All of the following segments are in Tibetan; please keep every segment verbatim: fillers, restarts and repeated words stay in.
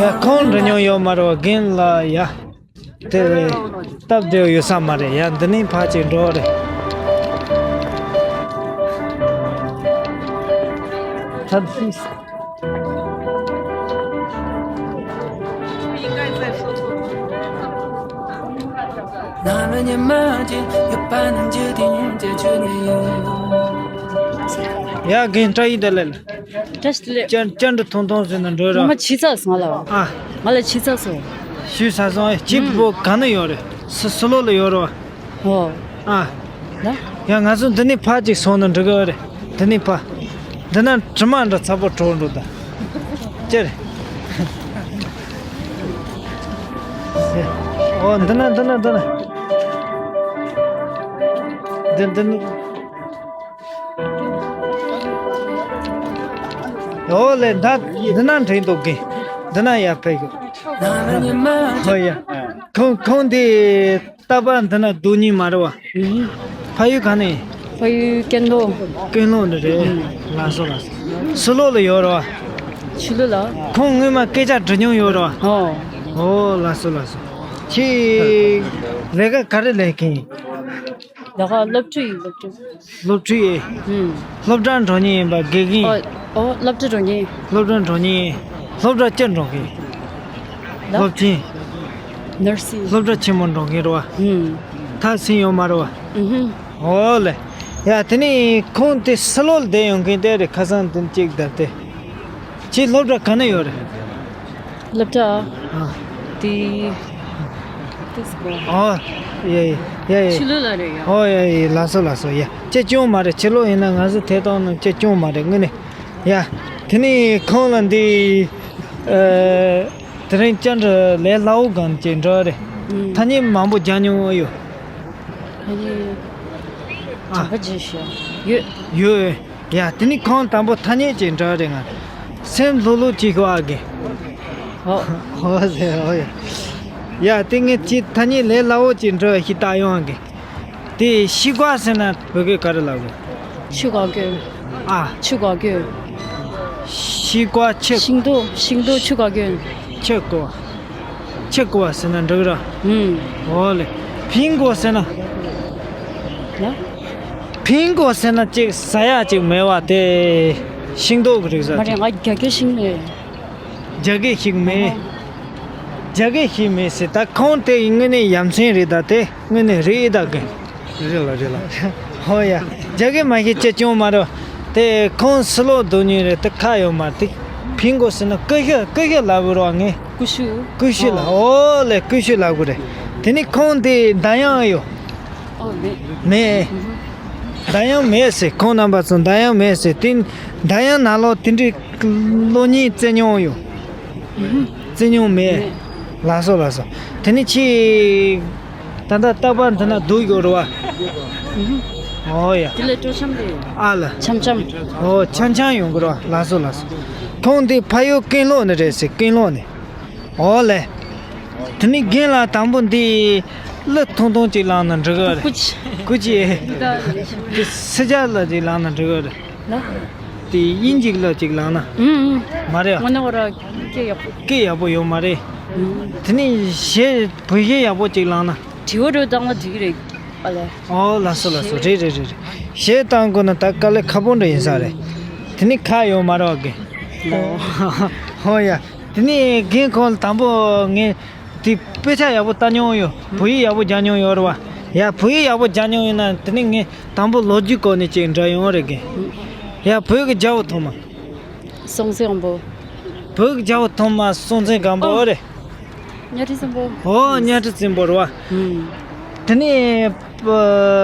ཡ། ཁོང་འགྲོ་མྱོང་ཡོད་མ་རེད་པ། རྒན་ལགས། ཡ། དེ་སྟབས་བདེ་པོ་ཡོད་ས་མ་རེད། ཡ། འདི་ནས་ཕར་ཅིག་འགྲོ་རེད། ད། ཡ། རྒན་བཀྲ་ཤིས་བདེ་ལེགས། བཀྲ་ཤིས་བདེ་ལེགས། ཅན་ཅན་དུ་ཐུང་ཐུང་ཟེར་ན་འགྲོ་ར། ང་ཕྱི་ཚ་སོང་ལ། ཨ། ང་ལ་ཕྱི་ཚ་སོང་། ཞུ་ས་སོང་། ཨེ། ཅིག་པོ་ག་ན་ཡོད་རེད། སི་སི་ལོ་ལ་ཡོད་རེད་པ། ཨོ། ཨ། ན། ཡ། ང་ཚོ་འདི་ནས་ཕར་ཅིག་སོང་ན་འགྲིག་གི་རེད། འདི་ནས་ཕར། འདི་ན་དྲི་མ་འདྲ་ཚ་པོ་བྲོ་འགྲོ་ད། ཅེར། ཨོ། འདི་ན་འདི་ན་འདི་ན། འདི་འདི་ནས། ཨོ་ལེ། ད་འདི་ན་འགྲིག་འདུག་གི། འདི་ན་ཡར་ཕེབས་ཤོག། ཨོ་ཡ། ཁོང་ཁོང་འདི། རྟ་པ་འདི་ན་སྡོད་མྱོང་མ་རེད་པ། ཨུམ། ཕ་ཡུལ་ག་ནས། ཕ་ཡུལ་ཀན་ལྷོ། ཀན་ལྷོ་ནས་རེད། ཨུམ། ལགས་སོ་ལགས་སོ། ཕྱི་ལོགས་ལ་ཡོད་རེད་པ། ཕྱི་ལོགས་ལ། ཁོང་སྔོན་མ་སྐད་ཆ་འདྲི་མྱོང་ཡོད་རེད་པ། ཨོ། ཨོ། ལགས་སོ་ལགས་སོ། ཁྱེད་ལས་ཀ་ག་རེ་ལས་མཁན་ཡིན། ལས་ཀ་སློབ་ཕྲུག་ཡིན། སློབ་ཕྲུག་སློབ་ཕྲུག་ཡིན། ཨུམ། སློབ་གྲྭ་འགྲོ་མཁན་ཡིན་པ། དགེ་རྒན། ཨོ། ཨོ། སློབ་གྲྭ་འགྲོ་མཁན། སློབ་གྲྭ་འགྲོ་མཁན། སློབ་གྲྭ་ཅི་འགྲོ་མཁན། ལ། སློབ་ཆེན། ནར་སིང་། སློབ་གྲྭ་ཆེན་མོ་འགྲོ་མཁན་རེད་པ། ཨུམ། ད་ཟིན་ཡོད་མ་རེད་པ། ཨུམ། ཨོ་ལེ། ཡ། དེ་ནས་ཁོང་དེ་སི་ལོ་ལ་བསྡད་ཡོང་མཁན་དེ་རེད། ཁ་སང་དེ་གཅིག་བསྡད་དེ། ཁྱེད་སློབ་གྲྭ་ག་ན་ཡོད་རེད། སློབ་གྲྭ། ཨ། དེ། དེ་སི་པོ། ཨོ། ཡ་ཡ་ཡ་ཡ། ཕྱི་ལོགས་ལ་རེད་ཡ། ཨོ་ཡ་ཡ། ལགས་སོ་ལགས་སོ། ཡ། ཅི་སྐྱོན་མ་རེད། ཕྱི་ལོགས་ཡིན་ན་ང་ཚོ་ཐད་གཏོང་ནང་ཅི་སྐྱོན་མ་རེད། དངོས་གནས། ཡ། དེ་ནས་ཁོང་ལ་འདི། ཨ། དེ་རིང་བཅར་འདྲི་ལས་སླ་བོ་གང་ཅིག་འདྲ་རེད། ཨུམ། ཐ་སྙད་མང་པོ་རྒྱག་མྱོང་ཡོད། ཐ་སྙད། ཨ། གྲངས་ཀ་ཅིག་ཤོད་ཡོད། ཡོད། ཡ། དེ་ནི་ཁོང་དང་པོ་ཐ་སྙད་ཅིག་འདྲ་རེད། ང་སེམས་ལྷོད་ལྷོད་ཅིག་ཤོག་ཨ་གི། ཧོ། ཧོ་ཟེར། ཧོ་ཡ། ཡ། དེ་ངས་ཅིག་ཐ་སྙད་ལས་སླ་བོ་ཅིག་འདྲ་ཞིག་བཏགས་ཡོང་ཨ་གི། དེ་ཤི་ཀ་ཟེར་ན་བོད་སྐད་ག་རེ་ལབ་དགོས། ཆུ་འགག་སྐྱོད། ཨ། ཆུ་འགག་སྐྱོད། ཤི་ཀ་ཆུ། ཤིང་ཏོག་ཤིང་ཏོག་ཆུ་འགག་སྐྱོད། ཆུ་ཀ། ཆུ་ཀ་ཟེར་ན་འགྲིག་ར། ཨུམ། ཨོ་ལེ། ཕིང་གོ་ཟེར་ན། ཡ། ཕིང་གོ་ཟེར་ན་ཅིག་ཟ་ཡག་ཅིག་མེད་པ་དེ། ཤིང་ཏོག་གི་རིགས་ཟ། མ་རེད། ང་རྒྱ་སྐད་ཤེས་མེད། རྒྱ་སྐད་ཤེས་མེད། རྒྱ་སྐད་ཤེས་མེད་ཟེར། ད་ཁོང་དེ་དངོས་གནས་ཡ་མཚན་རེད། ད་དེ་དངོས་གནས་རེད། ད་གི། རེད་ལ། རེད་ལ། ཧོ་ཡ། རྒྱ་སྐད་མ་ཤེས་ཅི་སྐྱོན་མ་རེད། དེ་ཁོང་སི་ལོ་སྡོད་མྱོང་རེད། དེ་ཁག་ཡོད་མ་རེད། དེ་ཕིང་གོ་ཟེར་ན་ཀུ་ཤུ། ཀུ་ཤུ་ལབ་དགོས་རེད་པ། ངས། ཀུ་ཤུ། ཀུ་ཤུ་ལབ། ཨོ་ལེ། ཀུ་ཤུ་ལབ་དགོས་རེད། དེ་ནི་ཁོང་དེ་འདར་དབྱངས་ཡོད། ཨོ། མེད། མེད། འདར་དབྱངས་མེད་ཟེར། ཁོང་རྣམ་པ་ཚོ་འདར་དབྱངས་མེད་ཟེར། དེ་འདར་དབྱངས་ནང་ལོགས་དེ་འདྲའི་གློག་བརྙན་བཙལ་མྱོང་ཡོད། བཙལ་མྱོང་མེད། མེད། ལགས་སོ་ལགས་སོ། དེ་ནི་ཁྱེད་ད་ལྟ་རྟ་པ་འདི་ན་སྡོད་ཡོད་རེད་པ། ཨོ་ཡ། དེ་ལས་སྤྲོ་འཆམ་རེད། ཨ་ལ། འཆམ་འཆམ། ཨོ། འཆམ་འཆམ་ཡོང་གི་རེད་པ། ལགས་སོ་ལགས་སོ། ཁོང་འདི་ཕ་ཡུལ་ཀན་ལྷོ་ནས་རེད་ཟེར། ཀན་ལྷོ་ནས། ཨོ་ལེ། དེ་ནི་རྒན་ལགས་དང་པོ་འདི་གླུ་ཐུང་ཐུང་ཅིག་བླངས་ན་འགྲིག་གི་རེད། ཀུ་ཅི། ཀུ་ཅི། དེ་སེར་སྐྱ་གླུ་ཅིག་བླངས་ན་འགྲིག་གི་རེད། ལ། དེ་དབྱིན་ཇིའི་གླུ་ཅིག་བླངས་ན། ཨུམ་ཨུམ། མ་རེད་པ། ངོ་ན་བ་ར་སྐད་ཡག་པོ། སྐད་ཡག་པོ་ཡོད་མ་རེད། ཨུམ། དེ་ནི་གཞས་བོད་གཞས་ཡག་པོ་ཅིག་བླངས་ན། དྲི་བ་རོ་བཏང་ན་འགྲིག་གི་རེད། ཨ་ལེ། ཨོ། ལགས་སོ་ལགས་སོ། རེད་རེད་རེད་རེད། གཞས་བཏང་དགོས་ན་ད་དཀའ་ལས་ཁག་པོ་འདྲ་ཡིན་ས་རེད། དེ་ནི་ཁག་ཡོད་མ་རེད་པ་གི། ཨོ། ཨོ་ཡ། དེ་ནི་རྒན་ཁོང་ལ་དང་པོ་ངས་དེ་དཔེ་ཆ་ཡག་པོ་ལྟ་མྱོང་ཡོད། བོད་ཡིག་ཡག་པོ་སྦྱང་མྱོང་ཡོད་རེད་པ། ཡ། བོད་ཡིག་ཡག་པོ་སྦྱང་མྱོང་ཡོད་ན་དེ་ནི་ངས་དང་པོ་ལོ་རྒྱུས་སྐོར་ནས་ཅིག་འདྲི་ཡོང་རེད་གི། ཡ། བོད་ཀྱི་རྒྱལ་པོ་ཐོག་མ། སྲོང་བཙན་སྒམ་པོ། བོད་ཀྱི་རྒྱལ་པོ་ཐོག་མ་སྲོང་བཙན་སྒམ་པོ། ཨོ། རེད། གཉའ་ཁྲི་བཙན་པོ། ཨོ། གཉའ་ཁྲི་བཙན་པོ་རེད་པ། ཨུམ། དེ་ནས་སྤུ་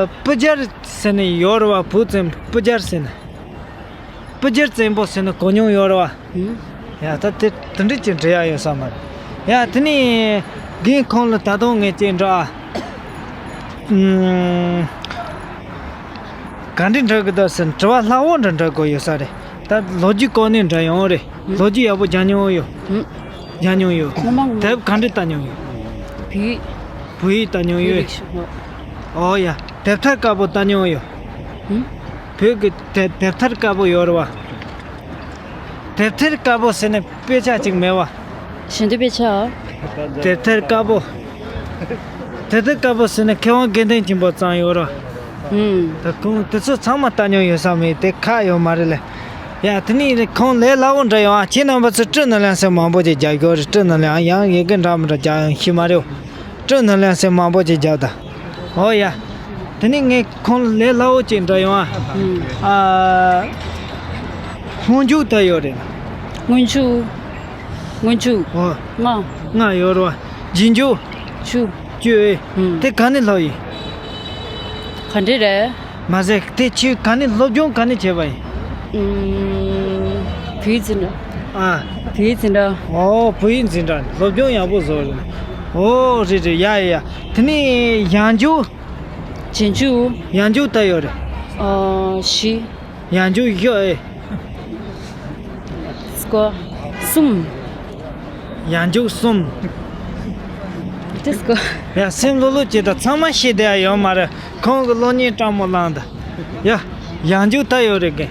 སྤུ་རྒྱལ་ཟེར་ནས་ཡོད་རེད་པ། བོད་བཙན་སྤུ་རྒྱལ་ཟེར་ནས། སྤུ་རྒྱལ་བཙན་པོ་ཟེར་ནས་གོ་མྱོང་ཡོད་རེད་པ། ཨུམ། ཡ། ད་དེ་དེ་འདྲ་ཅིག་འདྲི་ཡག་ཡོད་ས་མ་རེད། ཡ། དེ་ནས་རྒན་ཁོང་ལ་ད་དུང་ངས་ཅིག་འདྲི་ཨ། ཨུམ། ག་འདྲ་འདྲ་གི་འདུག་ཟེར་དྲི་བ་སླ་བོ་འདྲ་འདྲ་གོ་ཡོད་ས་རེད། ད་ལོ་རྒྱུས་སྐོར་ནས་འདྲ་ཡོང་རེད། ལོ་རྒྱུས་ཡག་པོ་སྦྱང་མྱོང་ཡོད། སྦྱང་མྱོང་ཡོད། ངོ་མ་ངོ་མ། དེབ་ག་འདྲ་ལྟ་མྱོང་ཡོད། བོད་ཡིག་བོད་ཡིག་ལྟ་མྱོང་ཡོད། བོད་ཡིག་ཤོག་ངོ་། ཨོ་ཡ། དེབ་ཐེར་དཀར་པོ་ལྟ་མྱོང་ཡོད། ཧུམ། བོད་ཀྱི་དེབ་དེབ་ཐེར་དཀར་པོ་ཡོད་རེད་བ། དེབ་ཐེར་དཀར་པོ་ཟེར་ནས་དཔེ་ཆ་གཅིག་མེད་བ། ཞལ་འདོན་དཔེ་ཆ། དེབ་ཐེར་དཀར་པོ། དེབ་ཐེར་དཀར་པོ་ཟེར་ནས་མཁས་དབང་དགེ་འདུན་ཆོས་འཕེལ་བརྩམས་ཡོད་རེད་བ། ཧུམ། ད་ཁོང་དེ་ཚོ་ཚང་མ་ལྟ་མྱོང་ཡོད་ས་མེད་དེ་ཁག་ཡོད་མ་རེད་ལེ། ཡ་དེ་ནས་ཁོང་ལས་སླ་བོ་འདྲ་ཡོང་ཨ། ཁྱེད་རྣམ་པ་ཚོ་སྤྲི་ནོར་གླིང་ཟེར་མང་པོ་ཅིག་རྒྱག་ཡོད་རེད། སྤྲི་ནོར་གླིང་ཡང་ཡི་གེ་འདྲ་མི་འདྲ་རྒྱག་ཡང་ཤེས་མ་རེད། སྤྲི་ནོར་གླིང་ཟེར་མང་པོ་ཅིག་རྒྱག་ད། ཨོ་ཡ། དེ་ནས་ངས་ཁོང་ལས་སླ་བོ་ཅིག་འདྲ་ཡོང་ཨ། ཨ། སྔོན་འཇུག་ལྟ་ཡོད་རེད། སྔོན་འཇུག་སྔོན་འཇུག་ཨོ། ལྔ། ལྔ་ཡོད་རེད་བ། རྗེས་འཇུག་བཅུ། བཅུ། ཨེ། ཨུམ། དེ་ག་ནས་ལྷག་ཡིན། ག་འདྲ་རེད། མ་ཟད་དེ་ཁྱོད་ག་ནས་སློབ་སྦྱོང་ག་ནས་བྱས་པ་ཡིན། ཨུམ། བོད་ཡིག་འཛིན་གྲྭ། ཨ། བོད་ཡིག་འཛིན་གྲྭ། ཨོ་བོད་ཡིག་འཛིན་གྲྭ་སློབ་སྦྱོང་ཡག་པོ་བཟོ་རེད། ཨོ་རེད་རེད། ཡ་ཡ་ཡ། དེ་ནས་ཡང་འཇུག་རྗེས་འཇུག་ཡང་འཇུག་ལྟ་ཡོད་རེད། ཨོ་བཞི། ཡང་འཇུག་བཞི་ཨེ། སྐོར། གསུམ། ཡང་འཇུག་གསུམ། དེ་སྐོར། ཡ་སེམས་ལྷོད་ལྷོད་བྱེད་དང་། ཚང་མ་ཤེས་བསྡད་ཡ་ཡོད་མ་རེད། ཁོང་གི་གློག་བརྙན་སྤྲང་མོ་བླངས་དང་། ཡ་ཡང་འཇུག་ལྟ་ཡོད་རེད་གི།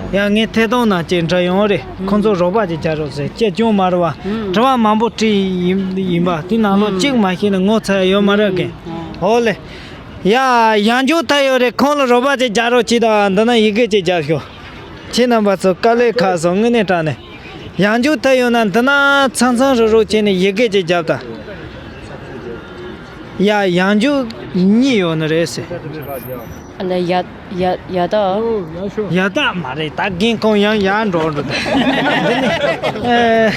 ཡ་ངས་ཐད་གཏོང་ནང་ཅིག་འདྲ་ཡོང་རེད། ཁོང་ཚོ་རོགས་པ་ཅིག་རྒྱག་རོགས་ཟེར་སྐྱེ་ཅུང་མ་རེད་བ། དྲི་བ་མང་པོ་དྲིས་ཡིན་ཡིན་པ་དེ་ནང་ལོགས་གཅིག་མ་ཤེས་ན་ངོ་ཚ་ཡ་ཡོད་མ་རེད་གི། ཨོ་ལེ། ཡ། ཡང་འཇུག་ལྟ་ཡོད་རེད། ཁོང་ལ་རོགས་པ་ཅིག་རྒྱག་རོགས་གྱིས་དང་། འདི་ན་ཡི་གེ་ཅིག་རྒྱབ་ཤོག་ཁྱེད་རྣམ་པ་ཚོ་དཀའ་ལས་ཁག་སོང་། དངོས་གནས་དྲང་གནས། ཡང་འཇུག་ལྟ་ཡོད་ན་འདི་ན་ཚང་ཚང་རུག་རུག་བྱས་ནས་ཡི་གེ་ཅིག་རྒྱབ་དང་། ཡ། ཡང་འཇུག་གཉིས་ཡོད་ནི་རེད་ཟེར། ཨ་ལ་ཡ། ཡ། ཡ་དག་ཡ་དག་མ་རེད། ད་རྒན་ཁོང་ཡང་ཡར་འགྲོ་འགྲོ་དང་། འདི་ནི། ཨེ།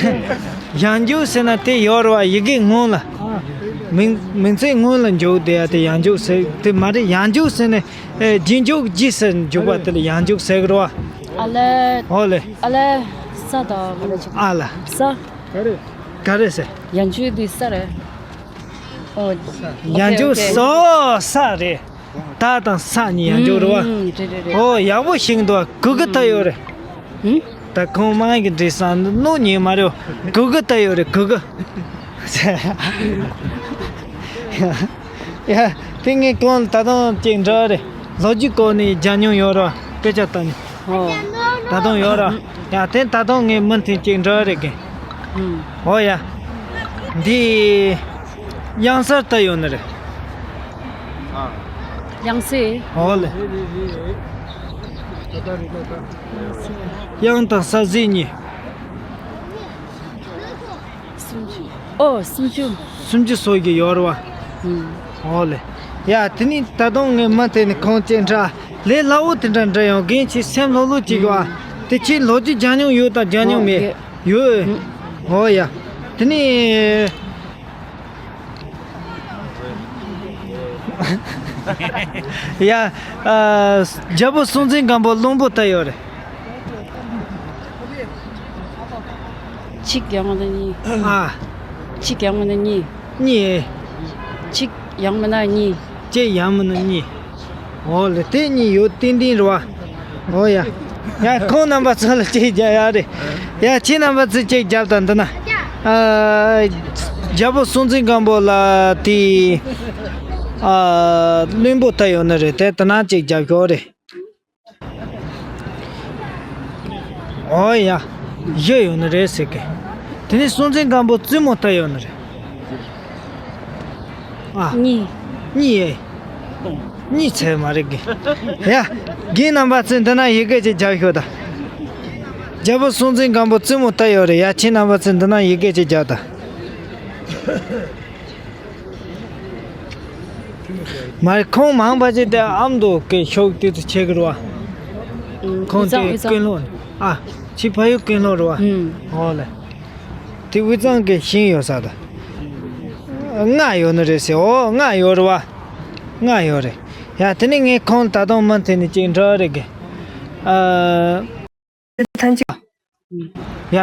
ཡང་འཇུག་ཟེར་ན་དེ་ཡོད་རེད་བ། ཡི་གེ་སྔོན་ལ། མིང་མིང་ཚིག་སྔོན་ལ་འཇུག་དེ་ཡ་དེ་ཡང་འཇུག་ཟེར་དེ་མ་རེད། ཡང་འཇུག་ཟེར་ནས། ཨེ། རྗེས་འཇུག་རྗེས་ཟེར་འཇུག་པ་དེ་ལ་ཡང་འཇུག་ཟེར་གི་རེད་བ། ཨ་ལས། ཨོ་ལེ། ཨ་ལས། ས་དང་མ་ལ་ཅིག་ཨ་ལ། ས། ག་རེ་ཟེར། ཡང་འཇུག་དེ་ས་རེད། ཨོ། ཡང་འཇུག་སོ་ས་རེད། ད་དང་ས་གཉིས་ཡང་འཇུག་རེད་བ། ཨུམ། རེད་རེད་རེད། ཨོ་ཡག་པོ་ཤེས་འདུག་གུ་གུ་ལྟ་ཡོད་རེད། ཧུམ། ད་ཁོང་མང་གི་འདྲི་སང་ནོ་ཉེ་མ་རེད། གུ་གུ་ལྟ་ཡོད་རེད་གུ་གུ། ཡ། དེ་ངས་ཁོང་ད་དུང་ཅིག་འདྲི་རེད། ལོ་རྒྱུས་སྐོར་ནས་སྦྱང་མྱོང་ཡོད་རེད། དཔེ་ཆ་ལྟ་ནས། ཨོ། ད་དུང་ཡོད་རེད། ཡ་དེ་ད་དུང་ངས་མུ་མཐུད་ཅིག་འདྲི་རེད་གི། ཨུམ། ཨོ་ཡ། འདི་གཡང་གཟར་ལྟ་ཡོད་ནི་རེད། ཨ། གཡང་གཟར། ཨོ་ལེ། གཡང་དང་གཟར་གཟིགས་གཉིས། སུམ་ཅུ། ཨོ་སུམ་ཅུ། སུམ་ཅུ་སོ་གི་ཡོད་རེད་བ། ཨུམ། ཨོ་ལེ། ཡ་དེ་ནི་ད་དུང་ངས་མུ་མཐུད་ནས་ཁོང་ཅིག་འདྲི། ལས་སླ་བོ་དེ་འདྲ་འདྲི་ཡོང་། རྒན་ཁྱེད་སེམས་ལྷོད་ལྷོད་ཅིག་བ། ཨུམ། དེ་ཁྱེད་ལོ་རྒྱུས་སྦྱང་མྱོང་ཡོད་དང་སྦྱང་མྱོང་མེད། ཨོ་ཡོད། ཨོ་ཡ། དེ་ནི། ཡ། ཨ། རྒྱལ་པོ་སྲོང་བཙན་སྒམ་པོ་བློན་པོ་ལྟ་ཡོད་རེད། གཅིག་ཡང་མིན་ན་གཉིས། ཨ། གཅིག་ཡང་མིན་ན་གཉིས། གཉིས། གཅིག་ཡང་མིན་ན་གཉིས། གཅིག་ཡང་མིན་ན་གཉིས། འོ་ལེ། དེ་གཉིས་ཡོད་ཏན་ཏན་རེད་བ། འོ་ཡ། ཡ་ཁོང་རྣམ་པ་ཚོ་ལ་གཅིག་རྒྱག་ཡ་རེད། ཡ་ཁྱེད་རྣམ་པ་ཚོ་གཅིག་རྒྱབ་དང་འདི་ན། ཨ། རྒྱལ་པོ་སྲོང་བཙན་སྒམ་པོ་ལ་དེ། ཨ། བློན་པོ་ལྟ་ཡོད་ནི་རེད། དེ་དེ་ན་གཅིག་རྒྱབ་ཤོག་རེད། འོ་ཡ། བཞི་ཡོད་ནི་རེད་ཟེར་གི། དེ་ནས་སྲོང་བཙན་སྒམ་པོ་བཙུན་མོ་ལྟ་ཡོད་ནི་རེད། ཨ། གཉིས། གཉིས་ཡེ། གཉིས་ཚད་མ་རེད་གི། ཡ། རྒན་རྣམ་པ་ཚོས་འདི་ན་ཡི་གེ་ཅིག་རྒྱབ་ཤོག་དང་། རྒྱལ་པོ་སྲོང་བཙན་སྒམ་པོ་བཙུན་མོ་ལྟ་ཡོད་རེད། ཡ་ཁྱེད་རྣམ་པ་ཚོས་འདི་ན་ཡི་གེ་ཅིག་རྒྱབ་དང་། མ་རེད། ཁོང་མང་པ་ཅིག་དེ་ཨ་མདོ་གི་ཕྱོགས་དེ་ཚོ་ཆེ་གི་རེད་བ། ཁོང་དེ་དབུས་གཙང་། དབུས་གཙང་། ཀུན་སློང་། ཨ། ཁྱེད་ཕ་ཡུལ་ཀུན་སློང་རེད་བ། ཨུམ། འོ་ལེ། དེ་དབུས་གཙང་གི་ཤིང་ཡོད་ས་དང་། ལྔ་ཡོད་ནི་རེད་ཟེར། འོ་ལྔ་ཡོད་རེད་བ། ལྔ་ཡོད་རེད། ཡ་དེ་ནས་ངས་ཁོང་ད་དུང་མུ་མཐུད་ནས་ཅིག་འདྲི་རེད་གི། ཨ། ཐམས་ཅད། ཡ།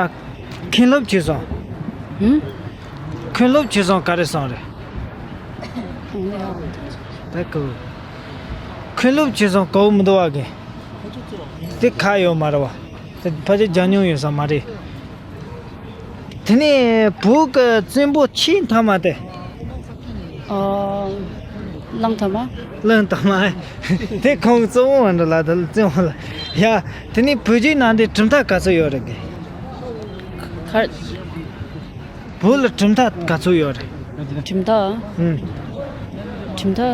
མཁན་སློབ་བྱས་སོང་། ཧུམ། མཁན་སློབ་བྱས་སོང་ག་རེ་སོང་རེད། ད་ཁོ། མཁན་སློབ་ཆེ་སོང་གོ་མི་འདུག་བ་གི། དེ་ཁ་ཡོད་མ་རེད་བ། དེ་ཕལ་ཆེར་རྒྱག་མྱོང་ཡོད་ས་མ་རེད། དེ་ནས་བོད་ཀྱི་བཙན་པོ་ཆེས་མཐའ་མ་དེ། ཨོ། གླང་དར་མ། གླང་དར་མ། དེ་ཁོང་གཙོ་བོ་འདྲ་ལ་དེ་བཙན་པོ་ལ། ཡ། དེ་ནས་བོད་བརྒྱུད་ནང་དེ་གྲུབ་མཐའ་ག་ཚོད་ཡོད་རེད་གི། གར། བོད་ལ་གྲུབ་མཐའ་ག་ཚོད་ཡོད་རེད། གྲུབ་མཐའ། ཨུམ། གྲུབ་མཐའ།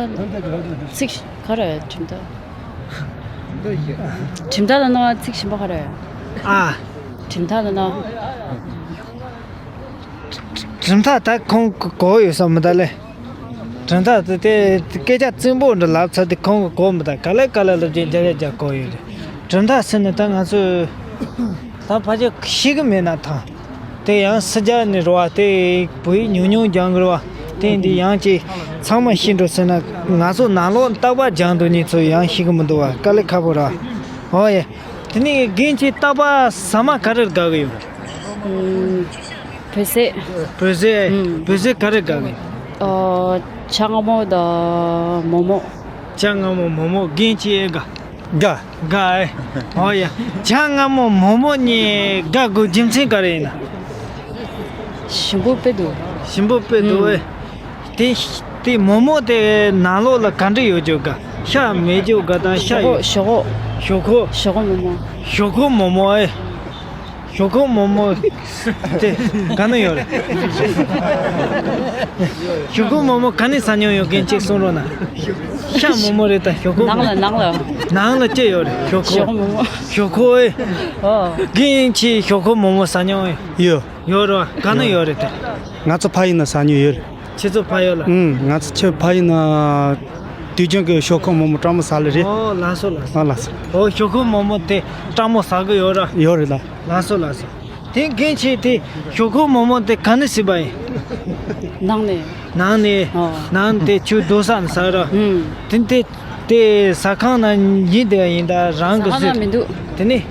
ཚིག་ག་རེ་གྲུབ་མཐའ། གྲུབ་མཐའ་ལ་ན་ཚིག་གཞན་པ་ག་རེ། ཨ། གྲུབ་མཐའ་ལ་ན། གྲུབ་མཐའ་ད་ཁོང་གོ་ཡོད་ས་མི་ད་ལེ། གྲུབ་མཐའ་དེ་དེ་སྐད་ཆ་བཙན་པོ་འདྲ་ལབ་ཚར་དུས་ཁོང་གིས་གོ་མི་ད། ག་ལེ་ག་ལེ་ལབ་ཀྱིན་རྒྱག་ཡ་རྒྱག་གོ་ཡོད་རེད། གྲུབ་མཐའ་ཟེར་ནས་ད་ང་ཚོས་ད་ཕལ་ཆེར་ཤེས་གི་མེད་ན་ཐང་། དེ་ཡང་སི་རྒྱ་ནས་རེད་བ། དེ་བོད་ཡིག་ཉུང་ཉུང་སྦྱང་གི་རེད་བ། དེ་འདི་ཡང་ཅིག་ཚང་མ་ཤེས་འགྲོ་ཟེར་ན་ང་ཚོ་ནང་ལོགས་རྟག་པར་སྦྱང་འདུག་མཁན་ཚོ་ཡང་ཤེས་གི་མི་འདུག་བ། དཀའ་ལས་ཁག་པོ་རེད་བ། ཨོ་ཡེ། དེ་ནས་རྒན་ཁྱེད་རྟག་པར་ཟ་མ་ག་རེར་དགའ་གི་ཡོད། ཨུམ། བོད་ཟས། བོད་ཟས། ཨུམ། བོད་ཟས་ག་རེ་དགའ་གི། ཨོ། ཇ་མངར་མོ་དང་མོག་མོག་ཇ་མངར་མོ་མོག་མོག་རྒན་ཁྱེད་ཨེ་དགའ། དགའ། དགའ་ཨེ། ཨོ་ཡ། ཇ་མངར་མོ་མོག་མོག་གཉིས་དགའ་དགོས་རྒྱུ་མཚན་ག་རེ་ཡིན་ན། ཞིམ་པོ་དཔེ་འདུག་ཞིམ་པོ་དཔེ་འདུག་ཨེ། ཨུམ། དེ་དེ་མོག་མོག་དེ་ནང་ལོགས་ལ་ག་འདྲ་ཡོད་རྒྱུ་དགའ། ཤ་མེད་རྒྱུ་དགའ་དང་ཤ་ཞོག་ཡོད། ཞོག་ཞོག་ཞོག་ཁོག་ཞོག་མོག་མོག་ཞོག་ཁོག་མོག་མོག་ཨེ། ཞོག་ཁོག་མོག་མོག་དེ་ག་ནས་ཡོད་རེད། ཞོག་ཁོག་མོག་མོག་ག་ནས་ཟ་མྱོང་ཡོད་མཁན་ཅིག་གསུང་རོགས་གནང་། ཤ་མོག་མོག་རེད་ད་ཞོག་ཁོག་ནང་ལ་ནང་ལ། ནང་ལ་ཅི་ཡོད་རེད་ཞོག་ཁོག་ཞོག་མོག་མོག་ཞོག་ཁོག་ཨེ། ཨོ། རྒན་ཁྱེད་ཞོག་ཁོག་མོག་མོག་ཟ་མྱོང་ཡོད། ཡོད་རེད་བ། ག་ནས་ཡོད་རེད་ད། ང་ཚོ་ཕ་ཡུལ་ན་ཟ་མྱོང་ཡོད་རེད། ཁྱེད་ཚོ་ཕ་ཡུལ་ལ། ཨུམ། ང་ཚོ་ཁྱེད་ཕ་ཡུལ་ན་དུས་རྒྱུན་གྱི་ཞོག་ཁོག་མོག་མོག་སྤྲང་མོ་ཟ་ལེ་རེད། ཨོ་ལགས་སོ་ལགས་སོ། ཨ་ལགས་སོ། ཨོ་ཞོག་ཁོག་མོག་མོག་དེ་སྤྲང་མོ་ཟ་གི་ཡོད་ར། ཡོད་རེད་ལ། ལགས་སོ་ལགས་སོ། དེ་རྒན་ཁྱེད་དེ་ཞོག་ཁོག་མོག་མོག་དེ་ག་ནས་བཟོས་པ་ཡིན། ནང་ནས། ནང་ནས། ཨོ། ནང་དེ་ཆུ་རྡོ་ས་ནས་ཟ་ར། ཨུམ། དེ་དེ་དེ་ཟ་ཁང་ན་ཡིན་དེ་ཡིན་ད་རང་གི་ཟ་ཁང་ན་བཟོས། མི་འདུག་དེ་ནས།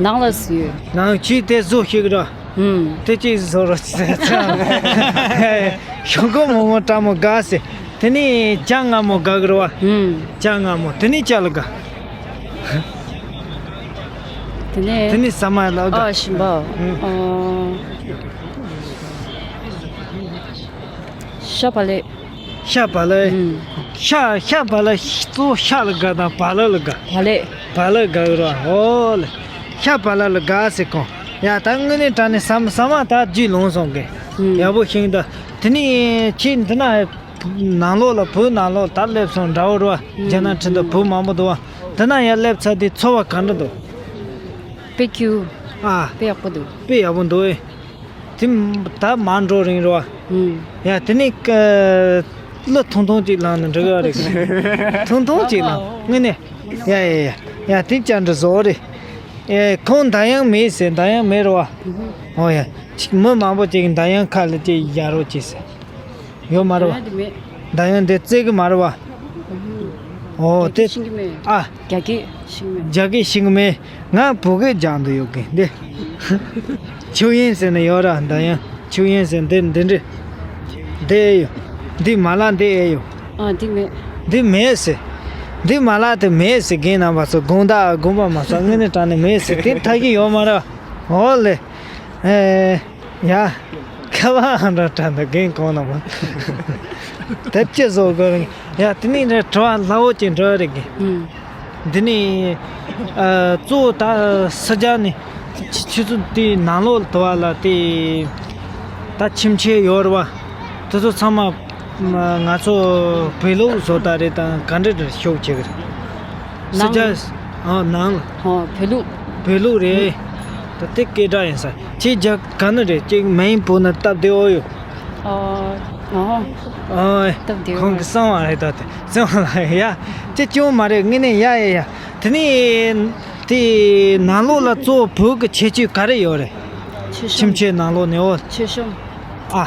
ནང་ལ་བཟོས་ཡོད། ནང་ཆུ་དེ་བཟོ་ཤེས་གི་ར། ཨུམ། དེ་གཅིག་བཟོ་རོགས་བྱེད། ཞོག་ཁོག་མོག་མོག་སྤྲང་མོ་དགའ་སེ། དེ་ནས་ཇ་མངར་མོ་དགའ་གི་རེད་བ། ཨུམ། ཇ་མངར་མོ་དེ་ནས་ཅི་ལ་དགའ། དེ་ནས། དེ་ནས་ཟ་མ་ལ་དགའ། ཨ་ཞིམ་པ། ཨུམ། ཨ། ཤ་བག་ལེབ། ཤ་བག་ལེབ། ཨུམ། ཤ་ཤ་བག་ལེབ་གཙོ་བོ་ཤ་ལ་དགའ་དང་བག་ལེབ་ལ་དགའ། བག་ལེབ། བག་ལེབ་དགའ་གི་རེད་བ། ཨོ་ལེ། ཤ་བག་ལེབ་ལ་དགའ་ཟེར་གོ། ཡ་ད་དངོས་གནས་དྲང་གནས་ཟ་མ་ཟ་མ་ད་རྒྱུས་ལོན་སོང་གི། ཨུམ། ཡག་པོ་ཤེས་ད། དེ་ནས་ཁྱེད་འདི་ན་ནང་ལོགས་ལ་བོད་ནང་ལོགས་ད་སླེབས་སོང་འདྲ་བོ་རེད་བ། ཨུམ། རྒྱ་ནག་ཁྲིན་ཏུ་བོད་མང་པོ་འདུག་བ། འདི་ན་ཡར་སླེབས་ཚར་དུས་ཚོར་བ་ག་འདྲ་འདུག་དཔེ་སྐྱིད། ཨ། དཔེ་ཡག་པོ་འདུག་དཔེ་ཡག་པོ་འདུག་ཨེ། དེ་ད་མར་འགྲོ་རིང་རེད་བ། ཨུམ། ཡ་དེ་ནས་ཀ་གླུ་ཐུང་ཐུང་ཅིག་བླངས་ནས་འགྲོ་གི་རེད། ཐུང་ཐུང་ཅིག་བླངས་དངོས་གནས། ཡ་ཡ་ཡ་ཡ་དེ་ཅག་འདྲ་བཟོ་རེད། ཨེ་ཁོང་མདའ་ཡང་མེད་ཟེར། མདའ་ཡང་མེད་རེད་བ། ཨོ་ཡ། ཅིག་མི་མང་པོ་ཅིག་གིས་མདའ་ཡང་ཁ་ལ་ཅིག་བཞག་རོགས་གྱིས་ཟེར། ཡོད་མ་རེད་བ། མདའ་ཡང་དེ་མེད། མདའ་ཡང་དེ་བཙལ་གི་མ་རེད་བ། ཨོ་རྒྱ་དེ། སྐད་ཤེས་ཀྱི་མེད། ཨ། རྒྱ་སྐད་ཤེས་ཀྱི་མེད། རྒྱ་སྐད་ཤེས་ཀྱི་མེད། ང་བོད་སྐད་སྦྱང་དུ་ཡོད་གི་འདི། ཆུ་ཡན་ཟེར་ནས་ཡོད་ར་མདའ་ཡང་། ཆུ་ཡན་ཟེར་འདི་འདི་འདྲི། འདི་ཨེ་ཡོད། འདི་མ་ལག་འདི་ཨེ་ཡོད། ཨ་འདི་མེད། འདི་མེད་ཟེར། འདི་མ་ལག་དེ་མེད་ཟེར་རྒན་རྣམ་པ་ཚོ། དགོང་དག་དགོངས་པ་མ་ཚོམ། དངོས་གནས་དྲང་གནས་མེད་ཟེར། དེ་ཐག་གི་ཡོད་མ་རེད། ཨོ་ལེ། ཨེ། ཡ། ཁ་བ་ཧང་འདྲ་འདྲ་འདུག་རྒན་གོང་ན་མ། དེབ་ཅི་བཟོ་དགོས་རེད། ཡ་དེ་ནས་རེད་དྲི་བ་སླ་བོ་ཅིག་འདྲི་བ་རེད་གི། ཨུམ། འདི་ནས་ཨ་གཙོ་བོ་ད་སི་རྒྱ་ནས་ཆུ་ཆུ་ཚོད་དེའི་ནང་ལོགས་དུ་བ་ལ་དེ་ད་ཁྱིམ་ཆས་ཡོད་རེད་བ། དེ་ཚོ་ཚང་མ་ང་ཚོ་བོད་ལུགས་བཟོ་ལྟ་རེད་དང་ག་འདྲ་འདྲ་ཤོག་བྱེད་གི་རེད། སི་རྒྱ། ཨ་ནང་ལ། ཨོ་བོད་ལུགས། བོད་ལུགས་རེད། ད་དེ་སྐད་གྲགས་ཡིན་ས། ཁྱེད་རྒྱ་ག་ནས་རེད། ཅིག་མེན་པོ་ན་སྟབས་བདེ་བོ་ཡོད། ཨོ། ཨོ། ཨོ། སྟབས་བདེ་བོ། ཁོང་གི་གསང་བ་རེད་ད་དེ། གསང་བ་ལ་ཡ། ཅི་ཅུང་མ་རེད་དངོས་གནས། ཡ་ཡ་ཡ། དེ་ནས་དེ་ནང་ལོགས་ལ་གཙོ་བོ་བོད་ཀྱི་ཁྱད་ཆོས་ག་རེ་ཡོད་རེད། མཆོད་གཤོམ། ཁྱིམ་ཆས་ནང་ལོགས་ནས། ཨོ། མཆོད་གཤོམ། ཨ།